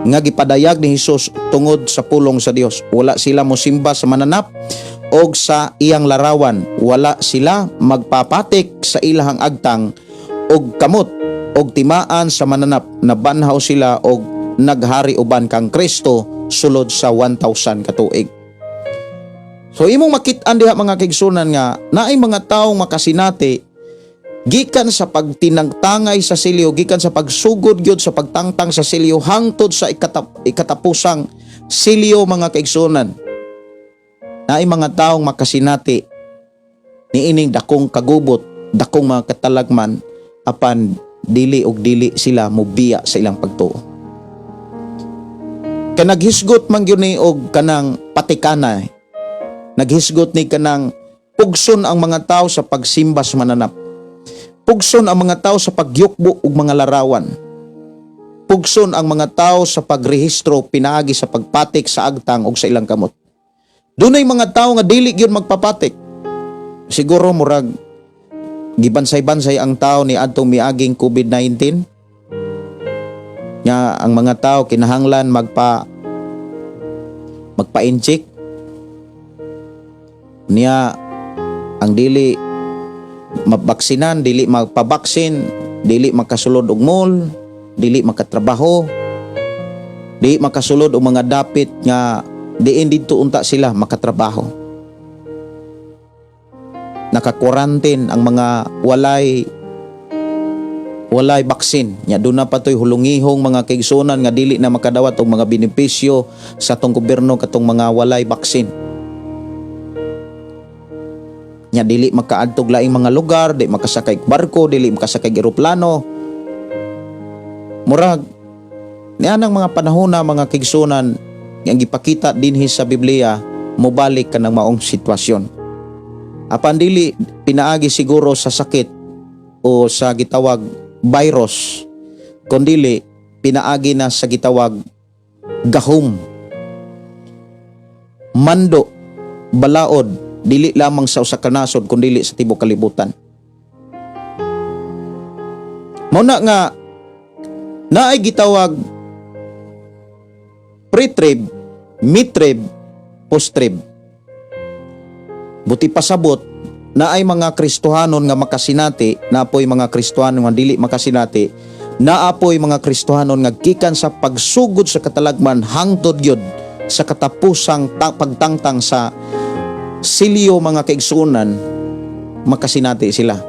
nga gipadayag ni Hesus tungod sa pulong sa Dios. Wala sila mosimba sa mananap og sa iyang larawan. Wala sila magpapatik sa ilahang agtang og kamot og timaan sa mananap. Nabanhaw sila og naghari uban kang Kristo sulod sa 1,000 ka tuig." So imong makit-an diha, mga kaigsunan, nga naay mga taong makasinati gikan sa pagtinagtangay sa selyo, gikan sa pagsugod gyud sa pagtangtang sa selyo hangtod sa ikatapusang selyo, mga kaigsunan. Naay mga taong makasinati niining dakong kagubot, dakong mga katalagman, apan dili og dili sila mobiya sa ilang pagtuo. Kay naghisgot man gyud ni og kanang patikana. Naghisgot ni kanang pugson ang mga tao sa pagsimba sa mananap. Pugson ang mga tao sa pagyukbo og mga larawan. Pugson ang mga tao sa pagrehistro pinaagi sa pagpatik sa agtang og sa ilang kamot. Dunay mga tao nga dili gyud magpapatik. Siguro murag gibansay-bansay ang tao ni adtong miaging COVID-19 nga ang mga tao kinahanglan magpa-inject niya. Ang dili mabaksinan, dili magpabaksin, dili makasulod og mall, dili makatrabaho, dili makasulod og mga dapit nga diin didto unta sila makatrabaho. Naka-quarantine ang mga walay baksin. Nya doon na pa to'y hulungihong, mga kaigsunan, nga dili na makadawat og mga benepisyo sa atong gobyerno katong mga walay baksin. Nya dili makaadtog laing mga lugar, di makasakay og barko, dili makasakay og eroplano. Murag nianang mga panahon na, mga kaigsunan, nga ang gipakita dinhi sa Biblia mobalik kanang maong sitwasyon. Apan dili pinaagi siguro sa sakit o sa gitawag virus, kundili pinaagi na sa gitawag gahom, mando, balaod, dili lamang sa usa ka nasod kundili sa tibuok kalibutan. Mao na nga naay gitawag pre-trib, mid-trib, post-trib. Buot pasabot, naay mga Kristohanon nga makasinati, naa poy mga Kristohanon nga dili makasinati, naa poy mga Kristohanon nga gikan sa pagsugod sa katalagman hangtod gyud sa katapusang pagtangtang sa selyo, mga kaigsunan, makasinati sila.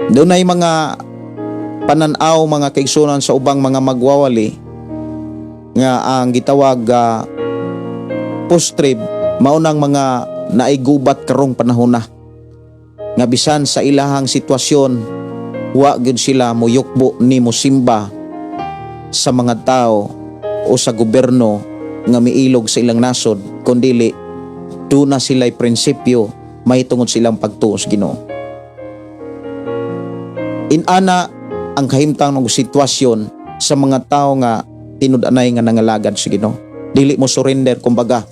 Dunay mga pananaw, mga kaigsunan, sa ubang mga magwawali nga ang gitawag post-trib mao nang mga naigubat karong panahon na nga bisan sa ilahang sitwasyon, wa gyud sila moyukbo ni mosimba sa mga tao o sa gobyerno nga miilog sa ilang nasod, kundili duna sila'y prinsipyo mahitungod silang pagtuo sa Ginoo. Inana ang kahimtang ng sitwasyon sa mga tao nga tinud-anay nga nangalagad sa Ginoo. Dili mo surrender, kumbaga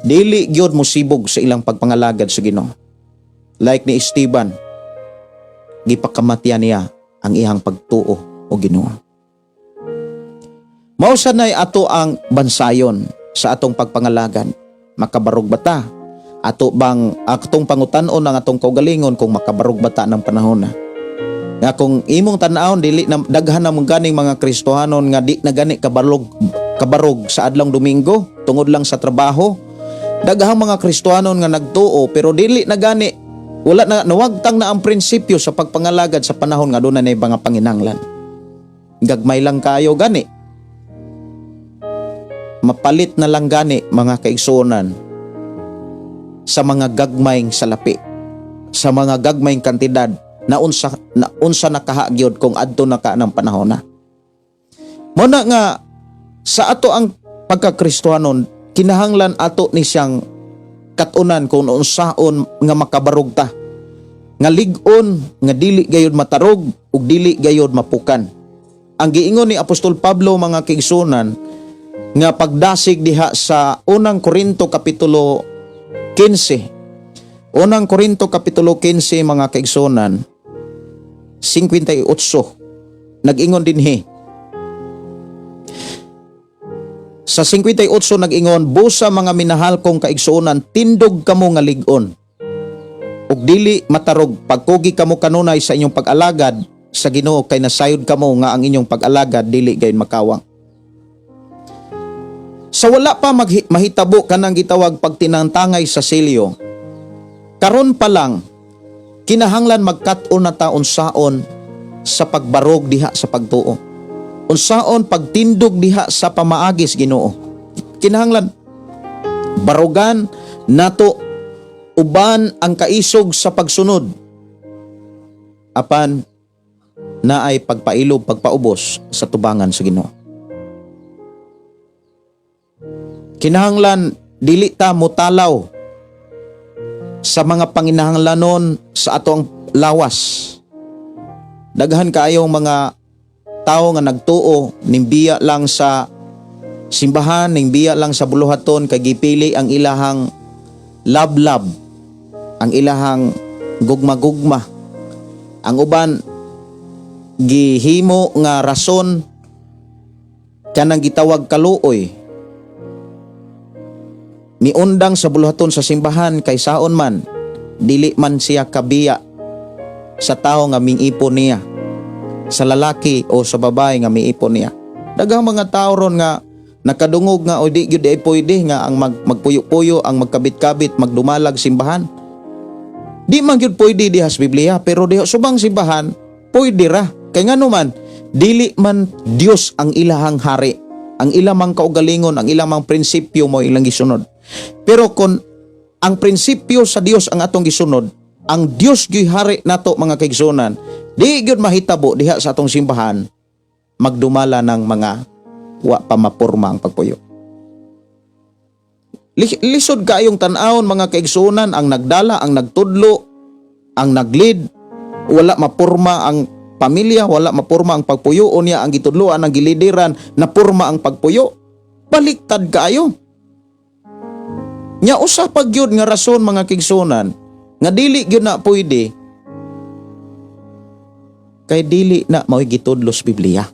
dili gyud mo sibog sa ilang pagpangalagad sa Ginoo. Like ni Esteban, gipakamatyan niya ang iyang pagtuo o Ginoo. Mao sad nay ato ang bansayon sa atong pagpangalagad. Makabarog ba ta? Ato bang atong pangutan-on ang atong kaugalingon kung makabarog ba ta ng panahon na? Nga kung imong tan-awon, dili na daghan na ganing mga Kristohanon nga di na gani kabarog sa adlong Domingo tungod lang sa trabaho. Daghang mga Kristohanon nga nagtuo pero dili na gani, wala na, nawagtang na ang prinsipyo sa pagpangalagad sa panahon nga doon na mga panginanglan. Gagmay lang kayo gani. Mapalit na lang gani, mga kaigsuonan, sa mga gagmayng salapi, sa mga gagmayng kantidad na unsa na kahagyod kung adto na ka ng panahon na. Mao na nga Sa ato ang pagkakristohanon, kinahanglan ato ni siyang katunan kung unsaon nga makabarog ta. Nga lig-on, nga dili gayod matarog ug dili gayod mapukan. Ang giingon ni Apostol Pablo, mga kaigsuonan, nga pagdasig diha sa Unang Korinto kapitulo 15. Unang Korinto kapitulo 15, mga kaigsuonan, 58, nag-ingon dinhi. Sa 58 nag-ingon, "Busa mga minahal kong kaigsuonan, tindog kamo nga lig-on ug dili matarog pagkugi kamo kanunay sa inyong pag-alagad sa Ginoo, kay nasayod kamo nga ang inyong pag-alagad dili gayon makawang." Sa wala pa mahitabo kanang gitawag pagtinangtangay sa selyo, karon pa lang kinahanglan magkat-on na ta unsaon sa pagbarog diha sa pagtuo. Unsaon pagtindog diha sa pamaagis Ginoo. Kinahanglan barugan nato uban ang kaisog sa pagsunod apan naay pagpailob, pagpaubos sa tubangan sa Ginoo. Kinahanglan dili ta mutalaw sa mga panginahanglanon sa atong lawas. Daghan kaayong mga tao nga nagtuo, nimbiya lang sa simbahan, nimbiya lang sa buluhaton kay gipili ang ilahang love-love, ang ilahang gugma-gugma. Ang uban gihimo nga rason kanang gitawag kaluoy. Miundang sa buluhaton sa simbahan kay saon man, dili man siya kabiya sa tao nga miipon niya, sa lalaki o sa babae nga miipon niya. Daghang mga tao ron nga nakadungog nga o di gyud ay pwede nga ang magpuyo-puyo, ang magkabit-kabit, magdumalag simbahan. Di man gyud pwede diha sa Biblia, pero diha subang simbahan pwede ra. Kay ngano man, dili man Dios ang ilahang hari. Ang ilang mang kaugalingon, ang ilang mang prinsipyo mo ilang gisunod. Pero kung ang prinsipyo sa Dios ang atong gisunod, ang Dios gyud hari nato, mga kaigsuonan, di gyud mahitabo diha sa atong simbahan magdumala ng mga wa pa mapurma ang pagpuyo. Lisod kaayong tan-awon, mga kaigsuonan, ang nagdala, ang nagtudlo, ang naglid, wala mapurma ang pamilya, wala mapurma ang pagpuyo, unya ang gitudloan, ang gilideran, napurma ang pagpuyo. Baliktad kaayo. Nya usa pa gyud nga rason, mga kaigsuonan, nga dili gyud na pwede kay dili na mao'y gitudlo sa Biblia.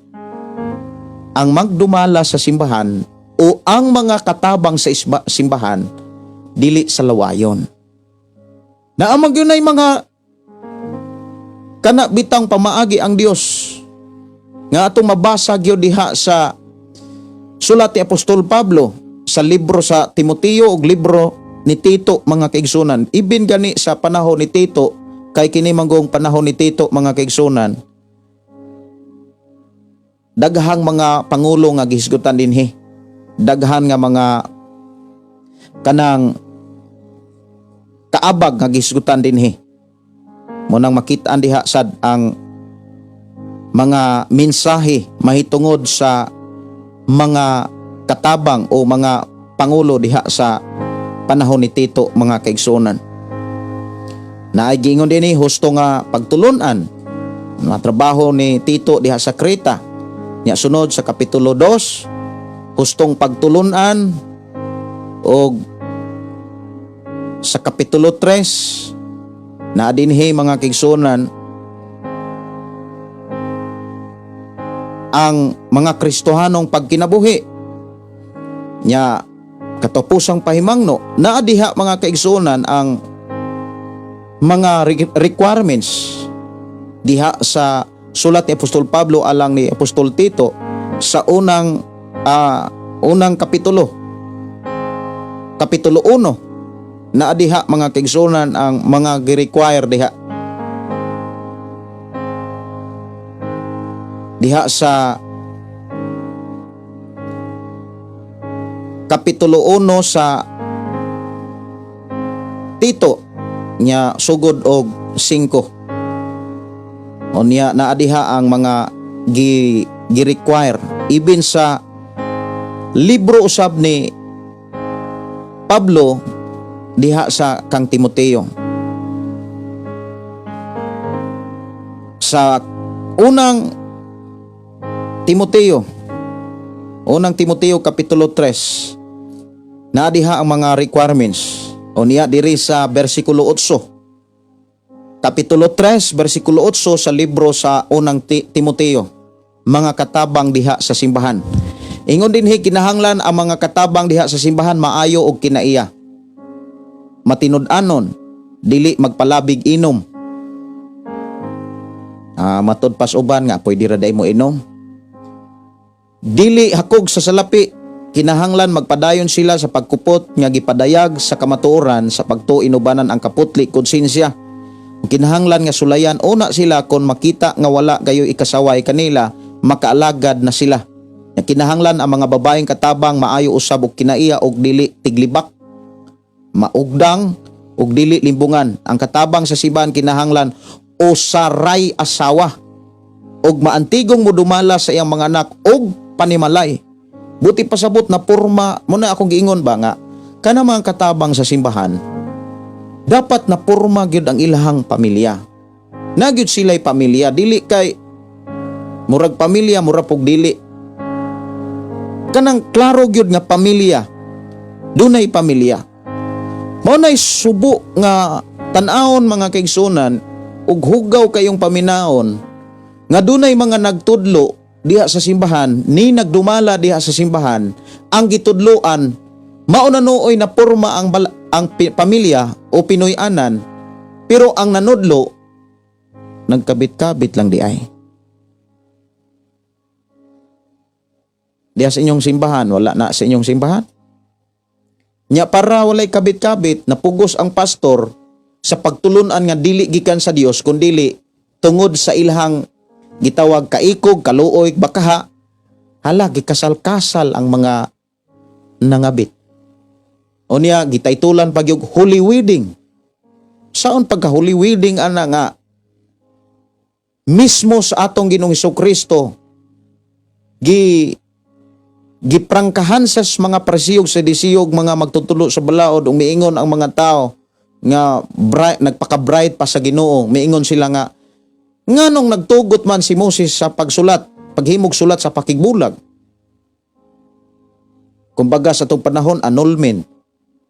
Ang magdumala sa simbahan o ang mga katabang sa simbahan dili sa lawayon. Naa man gyud nay mga kana bitang pamaagi ang Dios nga atong mabasa gyud diha sa sulat ni Apostol Pablo sa libro sa Timoteo ug libro ni Tito, mga kaigsunan. Ibin gani sa panahon ni Tito, kay kini manggong panahon ni Tito, mga kaigsunan, daghang mga pangulo nga gihisgutan dinhi. Daghan nga mga kanang kaabag nga gihisgutan dinhi. Mao nang makitaan diha sad ang mga mensahe mahitungod sa mga katabang o mga pangulo diha sa panahon ni Tito, mga kaigsuonan. Naay giingon dinhi husto nga pagtulunan, mga trabaho ni Tito diha sa Creta. Nya sunod sa kapitulo 2, hustong pagtulunan, og sa kapitulo 3 naa dinhi, mga kaigsuonan, ang mga Kristohanong pagkinabuhi. Nya katapusang pahimangno, naa diha, mga kaigsuonan, ang mga requirements diha sa sulat ni Apostol Pablo alang ni Apostol Tito sa unang kapitulo, kapitulo 1. Naa diha, mga kaigsuonan, ang mga gi-require diha diha sa kapitulo 1 sa Tito, nya sugod og 5. Unya naa diha ang mga gi-require ibin sa Libro usab ni Pablo diha sa kang Timoteo. Sa unang Timoteo, unang Timoteo kapitulo 3, naa diha ang mga requirements. O niya diri sa bersikulo 8. Kapitulo 3, bersikulo 8 sa libro sa unang Timoteo, mga katabang diha sa simbahan. Ingon dinhi, kinahanglan ang mga katabang diha sa simbahan maayo og kinaiya. Matinud-anon, dili magpalabig inom. Matud pas uban nga pwede ra day mo inom. Dili hakog sa salapi, kinahanglan magpadayon sila sa pagkupot nga gipadayag sa kamatuoran sa pagtuo inubanan ang kaputli konsensya. Kinahanglan nga sulayan una sila kon makita nga wala kayo ikasaway kanila, makaalagad na sila. Nga kinahanglan ang mga babaeng katabang maayo usab og kinaiya og dili tiglibak, maugdang og dili limbungan. Ang katabang sa simbahan kinahanglan usaray asawa og maantigong modumala sa iyang mga anak og panimalay. Buti pasabot na porma mo na akong giingon ba nga kana mga katabang sa simbahan dapat na porma gyud ang ilahang pamilya. Na gyud sila'y pamilya, dili kay murag pamilya murag pug dili. Kanang klaro gyud nga pamilya. Dunay pamilya. Mao nay subo nga tan-awon, mga kaigsunan, ug hugaw kayong paminaon nga dunay mga nagtudlo diha sa simbahan ni nagdumala diha sa simbahan, ang gitudloan mao na nooy na porma ang pamilya o Pinoy-anan, pero ang nanudlo nagkabit-kabit lang di ay. Diha sa inyong simbahan, wala na sa inyong simbahan. Nya para walay kabit-kabit, napugos ang pastor sa pagtulunan nga dili gikan sa Dios kundili tungod sa ilahang gitawag kaikog, kaluoy, bakaha, hala gikasal-kasal ang mga nangabit. O niya gitaytulan pag yung holy wedding. Saon pagka holy wedding ana nga mismo sa atong Ginoong Kristo giprangkahan sa mga Pariseo, Saduseo, mga magtutulo sa balaod, ug miingon ang mga tao nga bright, nagpaka-bright pa sa Ginoo, miingon sila nga nganong nagtugot man si Moses sa pagsulat, paghimog sulat sa pakigbulag? Kumbaga sa itong panahon, annulment,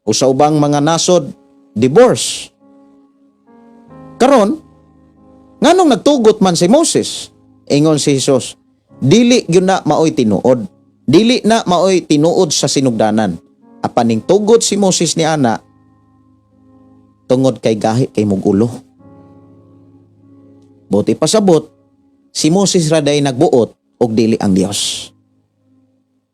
o sa ubang mga nasod, divorce. Karon, nganong nagtugot man si Moses? Ingon si Jesus, dili gyud na maoy tinuod. Dili na maoy tinuod sa sinugdanan. Apan ning tugot si Moses ni ana tungod kay gahi kay mugulo. Buti pasabot, si Moses ra day nagbuot og dili ang Dios.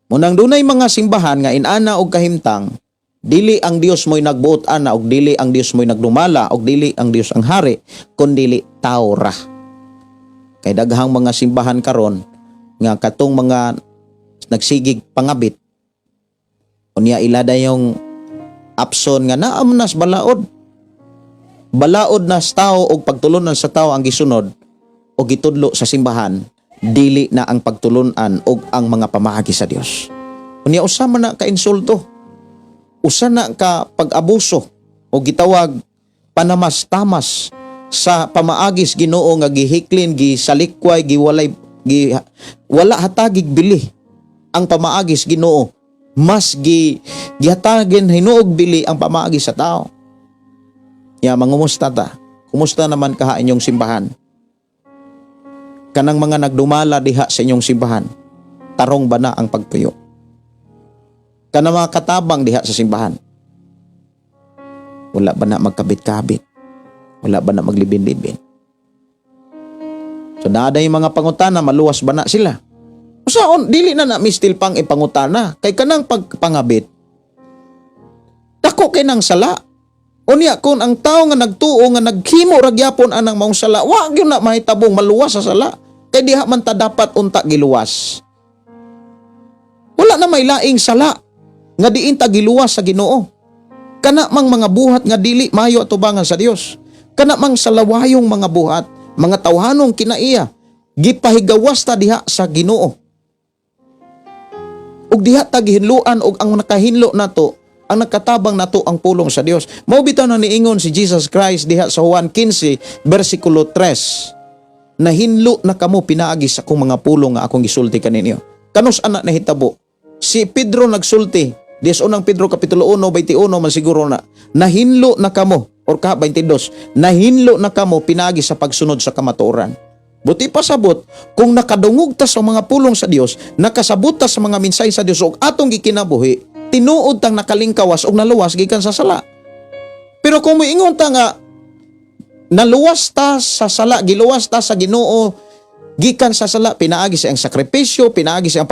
Munang dunay mga simbahan nga inana og kahimtang, dili ang Dios mo'y nagbuot ana og dili ang Dios mo'y nagdumala og dili ang Dios ang hari, kundili tao ra. Kay daghang mga simbahan karon nga katong mga nagsigig pangabit, unya ila dayong option nga naam nas balaod. Balaod nas tao og pagtulunan sa tao ang gisunod o gitudlo sa simbahan, dili na ang pagtulunan og ang mga pamaagi sa Dios. Unya usa man na ka insulto. Usa na ka pag-abuso o gitawag panamas-tamas sa pamaagis Ginoo nga gihiklin, gisalikway, giwalay, wala hatagig bili ang pamaagis Ginoo. Mas gihatagin hinuog bili ang pamaagi sa tao. Ya, mangumusta ta? Kumusta naman kaha inyong simbahan? Kanang mga nagdumala diha sa inyong simbahan, tarong ba na ang pagtuyo? Kanang mga katabang diha sa simbahan, wala ba na magkabit-kabit? Wala ba na maglibin-libin? So naa yung mga pangutana, maluwas ba na sila? Usaon, dili na na mistil pang ipangutana kay kanang pagpangabit. Dako kay nang sala. Unya kung ang tao nga nagtuo nga naghimo ra gyapon anang maong sala, wa gyud na mahitabong maluwas sa sala. Kay diha man ta dapat unta giluwas. Wala na may laing sala nga diin ta giluwas sa Ginoo. Kana mang mga buhat nga dili mayo atubangan sa Dios. Kana mang salawayong mga buhat, mga tawhanong kinaiya, gipahigawas ta diha sa Ginoo. Ug diha ta gihinloan og ang nakahinlo nato, ang nakatabang nato ang pulong sa Dios. Mao bitaw na niingon si Jesus Christ diha sa Juan 15 bersikulo 3. Nahinlo na kamo pinaagi sa akong mga pulong nga akong gisulti kaninyo. Kanus ana nahitabo? Si Pedro nagsulti, Dies unang Pedro kapitulo 1 21 man siguro na nahinlo na kamo or ka 22, nahinlo na kamo pinaagi sa pagsunod sa kamatuoran. Buti pasabot, kung nakadungog ta sa mga pulong sa Dios, nakasabot ta sa mga mensahe sa Dios ug atong gikinabuhi, tinuod tang nakalingkawas ug naluwas gikan sa sala. Pero kung moingon ta nga naluwas ta sa sala, giluwas ta sa Ginoo gikan sa sala, pinaagi sa iyang sakripisyo, pinaagi sa iyang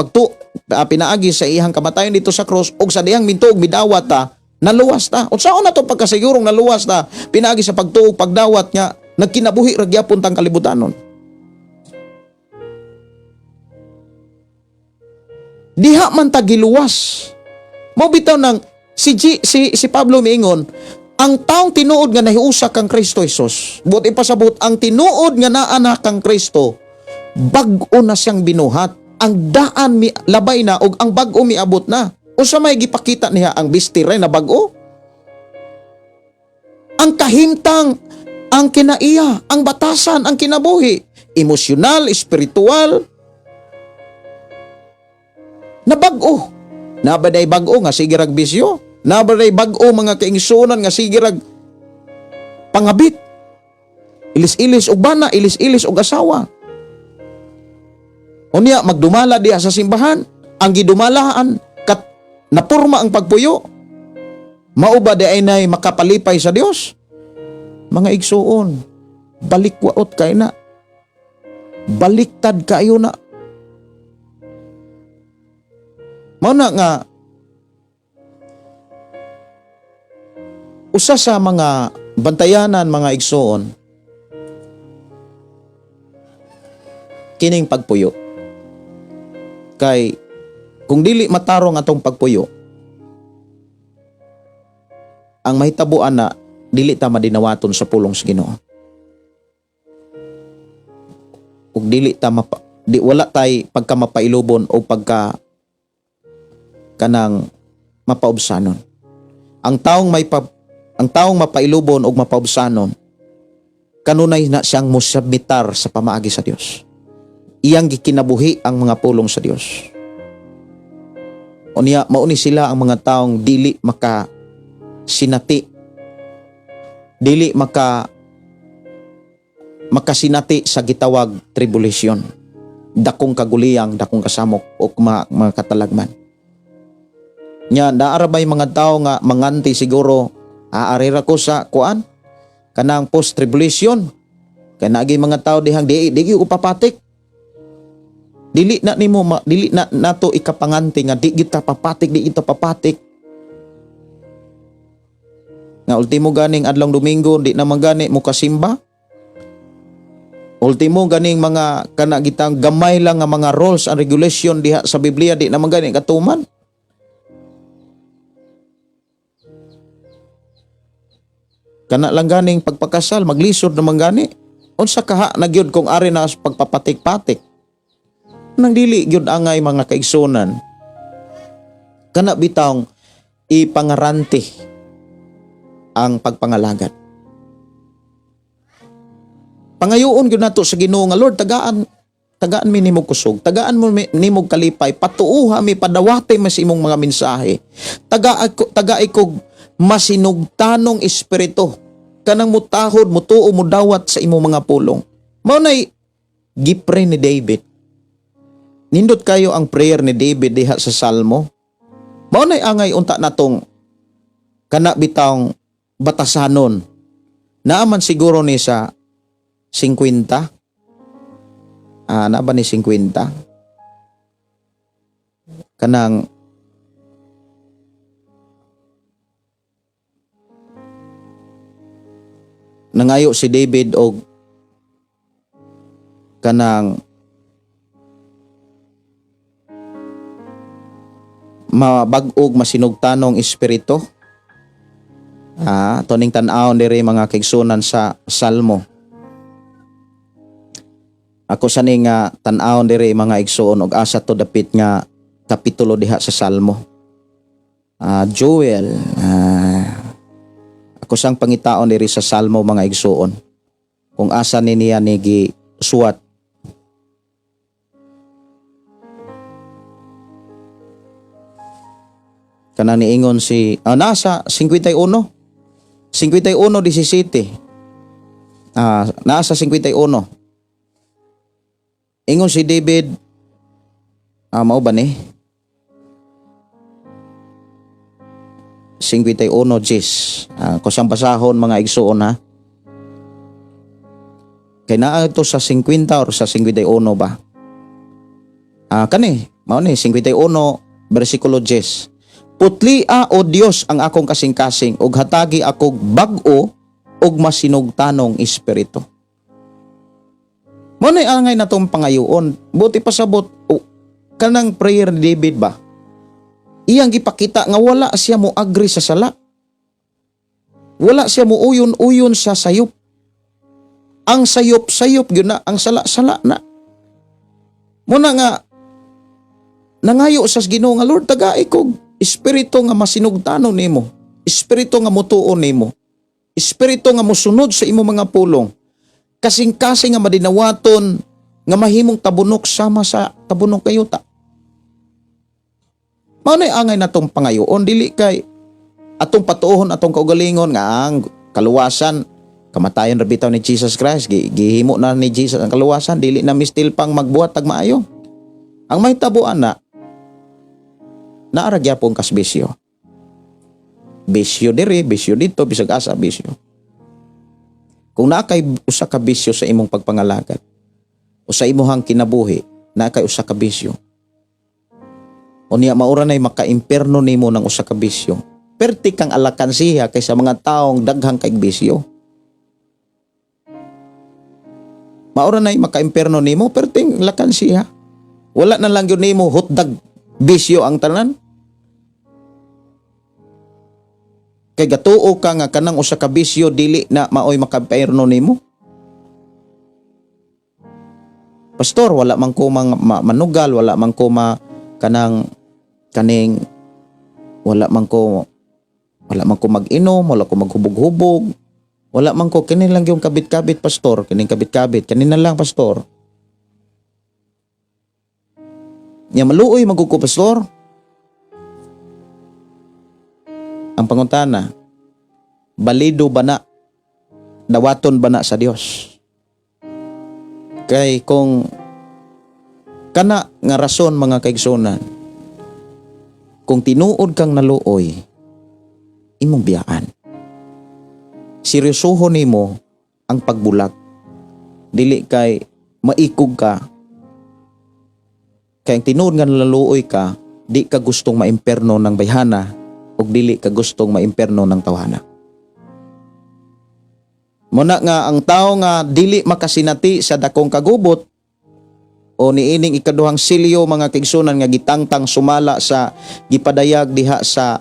pinaagi sa iyang kamatayon dito sa cross ug sa dihang mintuog midawat ta, naluwas ta. Unsaon na to pagkasigurong naluwas ta pinaagi sa pagtuo, pagdawat nga nagkinabuhi ra gyapon tang kalibutanon? Diha man ta giluwas. Mao bitaw nang si, G, si si Pablo miingon, ang taong tinuod nga nahiusa kang Kristo Jesus, buot ipasabot, ang tinuod nga naa na kang Kristo, bag-o na siyang binuhat. Ang daan mi labay na ug ang bag-o miabot na. Unsa may gipakita niya ang bistire na bag-o? Ang kahimtang, ang kinaiya, ang batasan, ang kinabuhi, emosyonal, espiritual, na bag-o. Nabaday bag-o nga sige rag bisyo. Nabaday bag-o, mga kaingsunan, nga sige rag pangabit. Ilis-ilis og bana, ilis-ilis og asawa. Unya magdumala diha sa simbahan, ang gidumalaan kat napurma ang pagpuyo. Mao ba di ay nay makapalipay sa Dios? Mga igsuon, balikwaot kay na. Baliktad kayo na. Mao na nga usa sa mga bantayanan, mga igsuon, kining pagpuyo. Kay kung dili matarong atong pagpuyo, ang mahitabuan na dili ta madinawaton sa pulong sa Ginoo. Ug dili ta mapa, di wala tay pagka mapailubon o pagka kanang mapaubsanon. Ang taong mapailubon og mapaubsanon, kanunay na siyang mosubmitar sa pamaagi sa Dios. Iyang gikinabuhi ang mga pulong sa Dios. Unya mauni sila ang mga taong dili maka sinati, dili makasinati sa gitawag tribulation, dakong kaguliyang, dakong kasamok o mga katalagman. Nya naa ra bay mga tao nga manganti siguro, aari ra ko sa kuan kanang post tribulation, kay naagi mga tao dihang di ko papatik. Dili na nimo dili na nato ikapanganti nga di kita papatik, di kita papatik. Nga ultimo ganing adlong Domingo di na man gani mo kasimba. Ultimo ganing mga kana gitang gamay lang nga mga rules and regulation diha sa Biblia di na man gani katuman. Kana lang ganing pagpakasal maglisod naman gani. Unsa kaha na gyud kung ari na sa pagpapatik-patik? Nang dili gyud angay, mga kaigsunan. Kana bitawng ipangaranti ang pagpangalagad. Pangayoon gyud nato sa Ginoo nga, "Lord, tagaan mi nimo kusog, tagaan mo nimo kalipay, patuuha mi, padawate mi sa imong mga mensahe. Tagai kog masinugtanong espiritu kanang mutahod, mutuo, mudawat sa imong mga pulong." Mao nay gipray ni David. Nindot kayo ang prayer ni David diha sa Salmo. Mao nay angay unta natong kana bitawng batasanon. Naaman siguro ni sa 50. Na ba ni 50? Kanang nangayo si David og kanang mabag-og masinugtanong espiritu. Toning tan-awon diri, mga kaigsunan, sa Salmo. Ako sa ning nga tan-awon diri, mga igsuon, og asa to dapit nga kapitulo diha sa Salmo. Joel, ako sang pangitaon diri sa Salmo, mga igsuon. Kung asa ni niya ni gisuwat. Kanang niingon si nasa 51. 51:17. Nasa 51. Ingon si David, mao ba ni? 51:10. Kusang basahon, mga igsuon, ha. Kay naa ito sa 50 or sa 51 ba? Kani, mao ni 51 bersikulo 10. "Putlia, o Dios, ang akong kasing-kasing ug hatagi akog bag-o ug masinugtanong espiritu." Mao na angay natong pangayoon. Buti pasabot o, kanang prayer ni David ba? Iyang gipakita nga wala siya mo agree sa sala. Wala siya mo uyon-uyon sa sayop. Ang sayop-sayop gyud na, ang sala-sala na. Muna nga nangayo sa Ginoo nga, "Lord, tagai kog espiritu nga masinugtanon nimo, espiritu nga mutuo nimo, espiritu nga mosunod sa imo mga pulong, kasing-kasing nga madinawaton nga mahimong tabunok sama sa tabunok kayuta." Mao na'y angay natong pangayoon, dili kay atong patuohon atong kaugalingon nga ang kaluwasan, kamatayon ra bitaw ni Jesus Christ, gihimo na ni Jesus ang kaluwasan, dili na mistil pang magbuhat tag maayo. Ang mahitabo ana, naa ra gyapon kas bisyo. Bisyo diri, bisyo dito, bisag asa bisyo. Kung naa kay usa ka bisyo sa imong pagpangalagad o sa imuhang kinabuhi, naa kay usa ka bisyo. Unya maura nay maka-imperno nimo ng usa ka bisyo. Perti kang alakansiha kaysa mga taong daghang kay bisyo. Maura nay maka-imperno nimo, perting lakansiha. Wala na lang yun nimo hotdog bisyo ang tanan. Kay gatuo ka nga kanang usa ka bisyo dili na maoy maka-imperno nimo. "Pastor, wala man ko manugal, wala man ko ma kanang kaning wala man ko mag-inom, wala ko maghubog-hubog. Wala man ko, kini lang yung kabit-kabit, pastor, kining kabit-kabit, kanina lang, pastor. Nya maluoy man ko, pastor." Ang pangutana, balido ba na? Dawaton ba na sa Dios? Kay kung kana nga rason, mga kaigsunan, kung tinuod kang naluoy, imong biyaan. Seryosohon nimo ang pagbulag. Dili kay maikog ka. Kay ang tinuod nga naluoy ka, di ka gustong maimperno ng bayhana ug dili ka gustong maimperno ng tawhana. Muna nga ang tao nga dili makasinati sa dakong kagubot o niining ikaduhang silyo, mga kaigsunan, nga gitangtang sumala sa gipadayag diha sa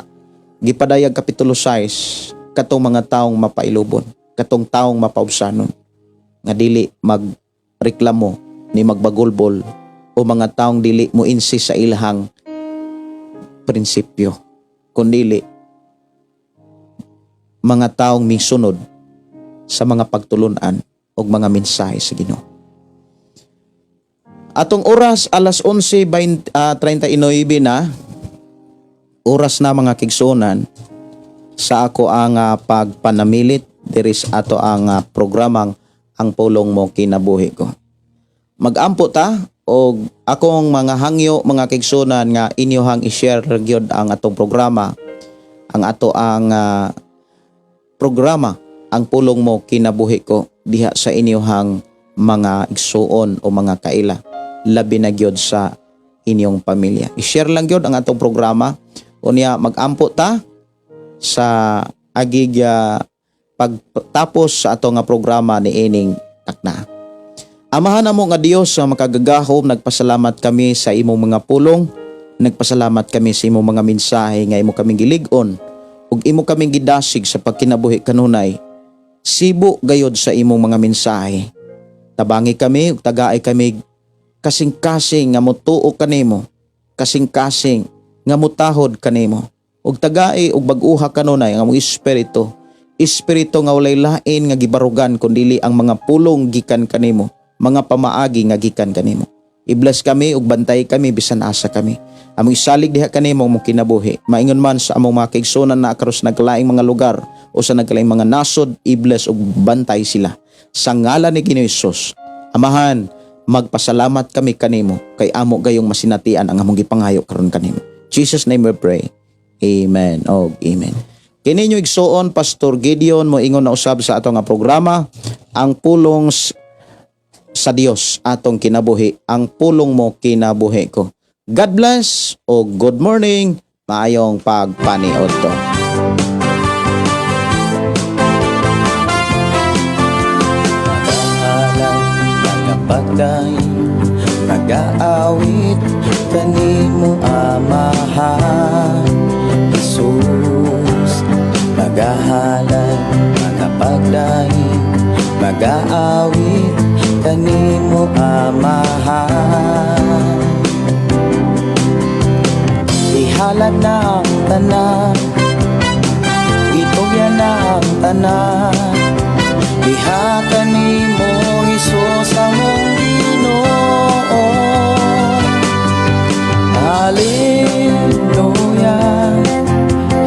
Gipadayag kapitulo 6, katong mga taong mapailubon, katong taong mapaubsanon nga dili magreklamo ni magbagulbol o mga taong dili mo insist sa ilahang prinsipyo, kundili mga taong misunod sa mga pagtulunan o mga mensahe sa Ginoo. Atong oras alas 11:39 na oras na, mga kaigsunan, sa ako ang pagpanamilit diri sa ato ang programang Ang Pulong Mo Kinabuhi Ko. Magampo ta og akong mga hangyo, mga kaigsunan, nga inyohang i-share gyud ang atong programa, ang ato ang programa Ang Pulong Mo Kinabuhi Ko diha sa inyohang mga igsuon o mga kaila, labi na gyud sa inyong pamilya. I-share lang gyud ang atong programa. Unya magampo ta sa agig pagtapos sa ato nga programa ni ining takna. Amahan namo nga Dios sa makagagahom, nagpasalamat kami sa imong mga pulong, nagpasalamat kami sa imong mga mensahe nga imo kaming gilig-on ug imo kaming gidasig sa pagkinabuhi kanunay. Sibo gayod sa imong mga mensahe. Tabangi kami ug tagaay kami kasing-kasing nga motuo kanimo. kasing-kasing nga mutahod kanimo. Ug tagai og bag-uha kanunay ang among espiritu. Espiritu nga walay lain nga gibarugan kundili ang mga pulong gikan kanimo, mga pamaagi nga gikan kanimo. I-bless kami ug bantay kami bisan asa kami. Among isalig diha kanimo among kinabuhi. Maingon man sa among mga kaigsunan na karos nagkalaing mga lugar o sa nagkalaing mga nasod, i-bless ug bantay sila. Sa ngalan ni Ginoo Hesus. Amahan, magpasalamat kami kanimo kay amo gayong masinatian ang among gipangayo karon kanimo. Jesus name we pray. Amen. Og amen. Kini inyo igsuon, Pastor Gideon, moingon na usab sa ato nga programa, ang pulong sa Dios atong kinabuhi, ang pulong mo kinabuhi ko. God bless o good morning, maayong pagpaniod to. Nagahalay, nagapagdaing, nagaawit kanimo, Amahan Jesus. Nagahalay, nagapagdaing, nagaawit kanimo, Amahan. Ihalad na ang tanan, itugyan na ang tanan, diha kanimo, Hesus among Ginoo. Hallelujah,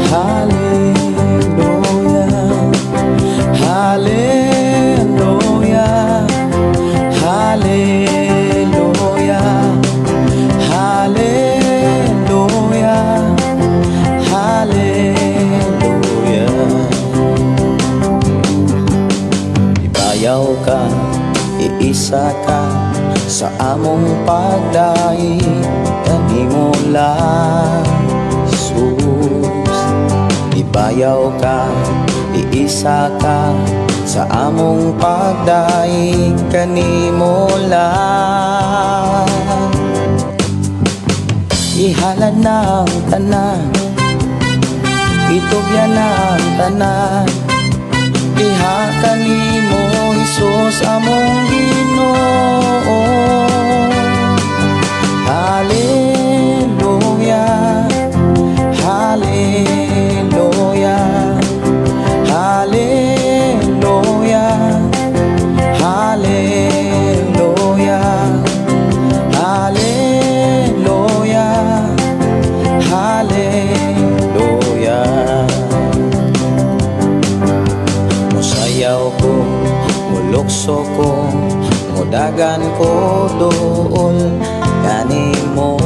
Hallelujah, Hallelujah, Hallelujah, Hallelujah, Hallelujah. Ibayaw ka, iisa ka sa among pagdaig kanimo lang, Jesus. Ibayaw ka, iisa ka sa among pagdaig kanimo lang. Ihalad na ang tanan, itugyan na ang tanan, diha kanimo, Hesus among Ginoo. Hallelujah, Hallelujah, Hallelujah, Hallelujah, Hallelujah, Hallelujah. Musayaw ko, mulukso ko, mudagan ko dool kanimo,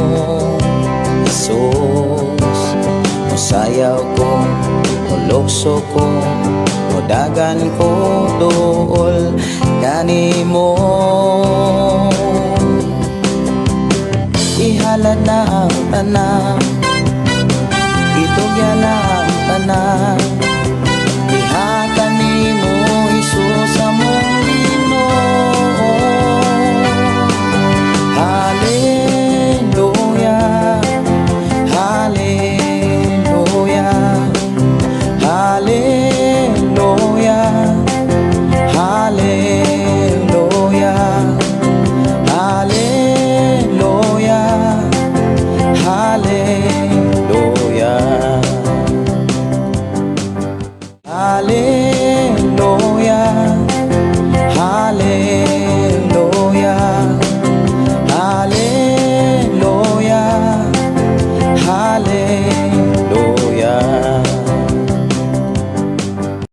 Jesus. Musayaw ko, mulukso ko, mudagan ko dool kanimo. Ihalad na ang tanan, itugyan na.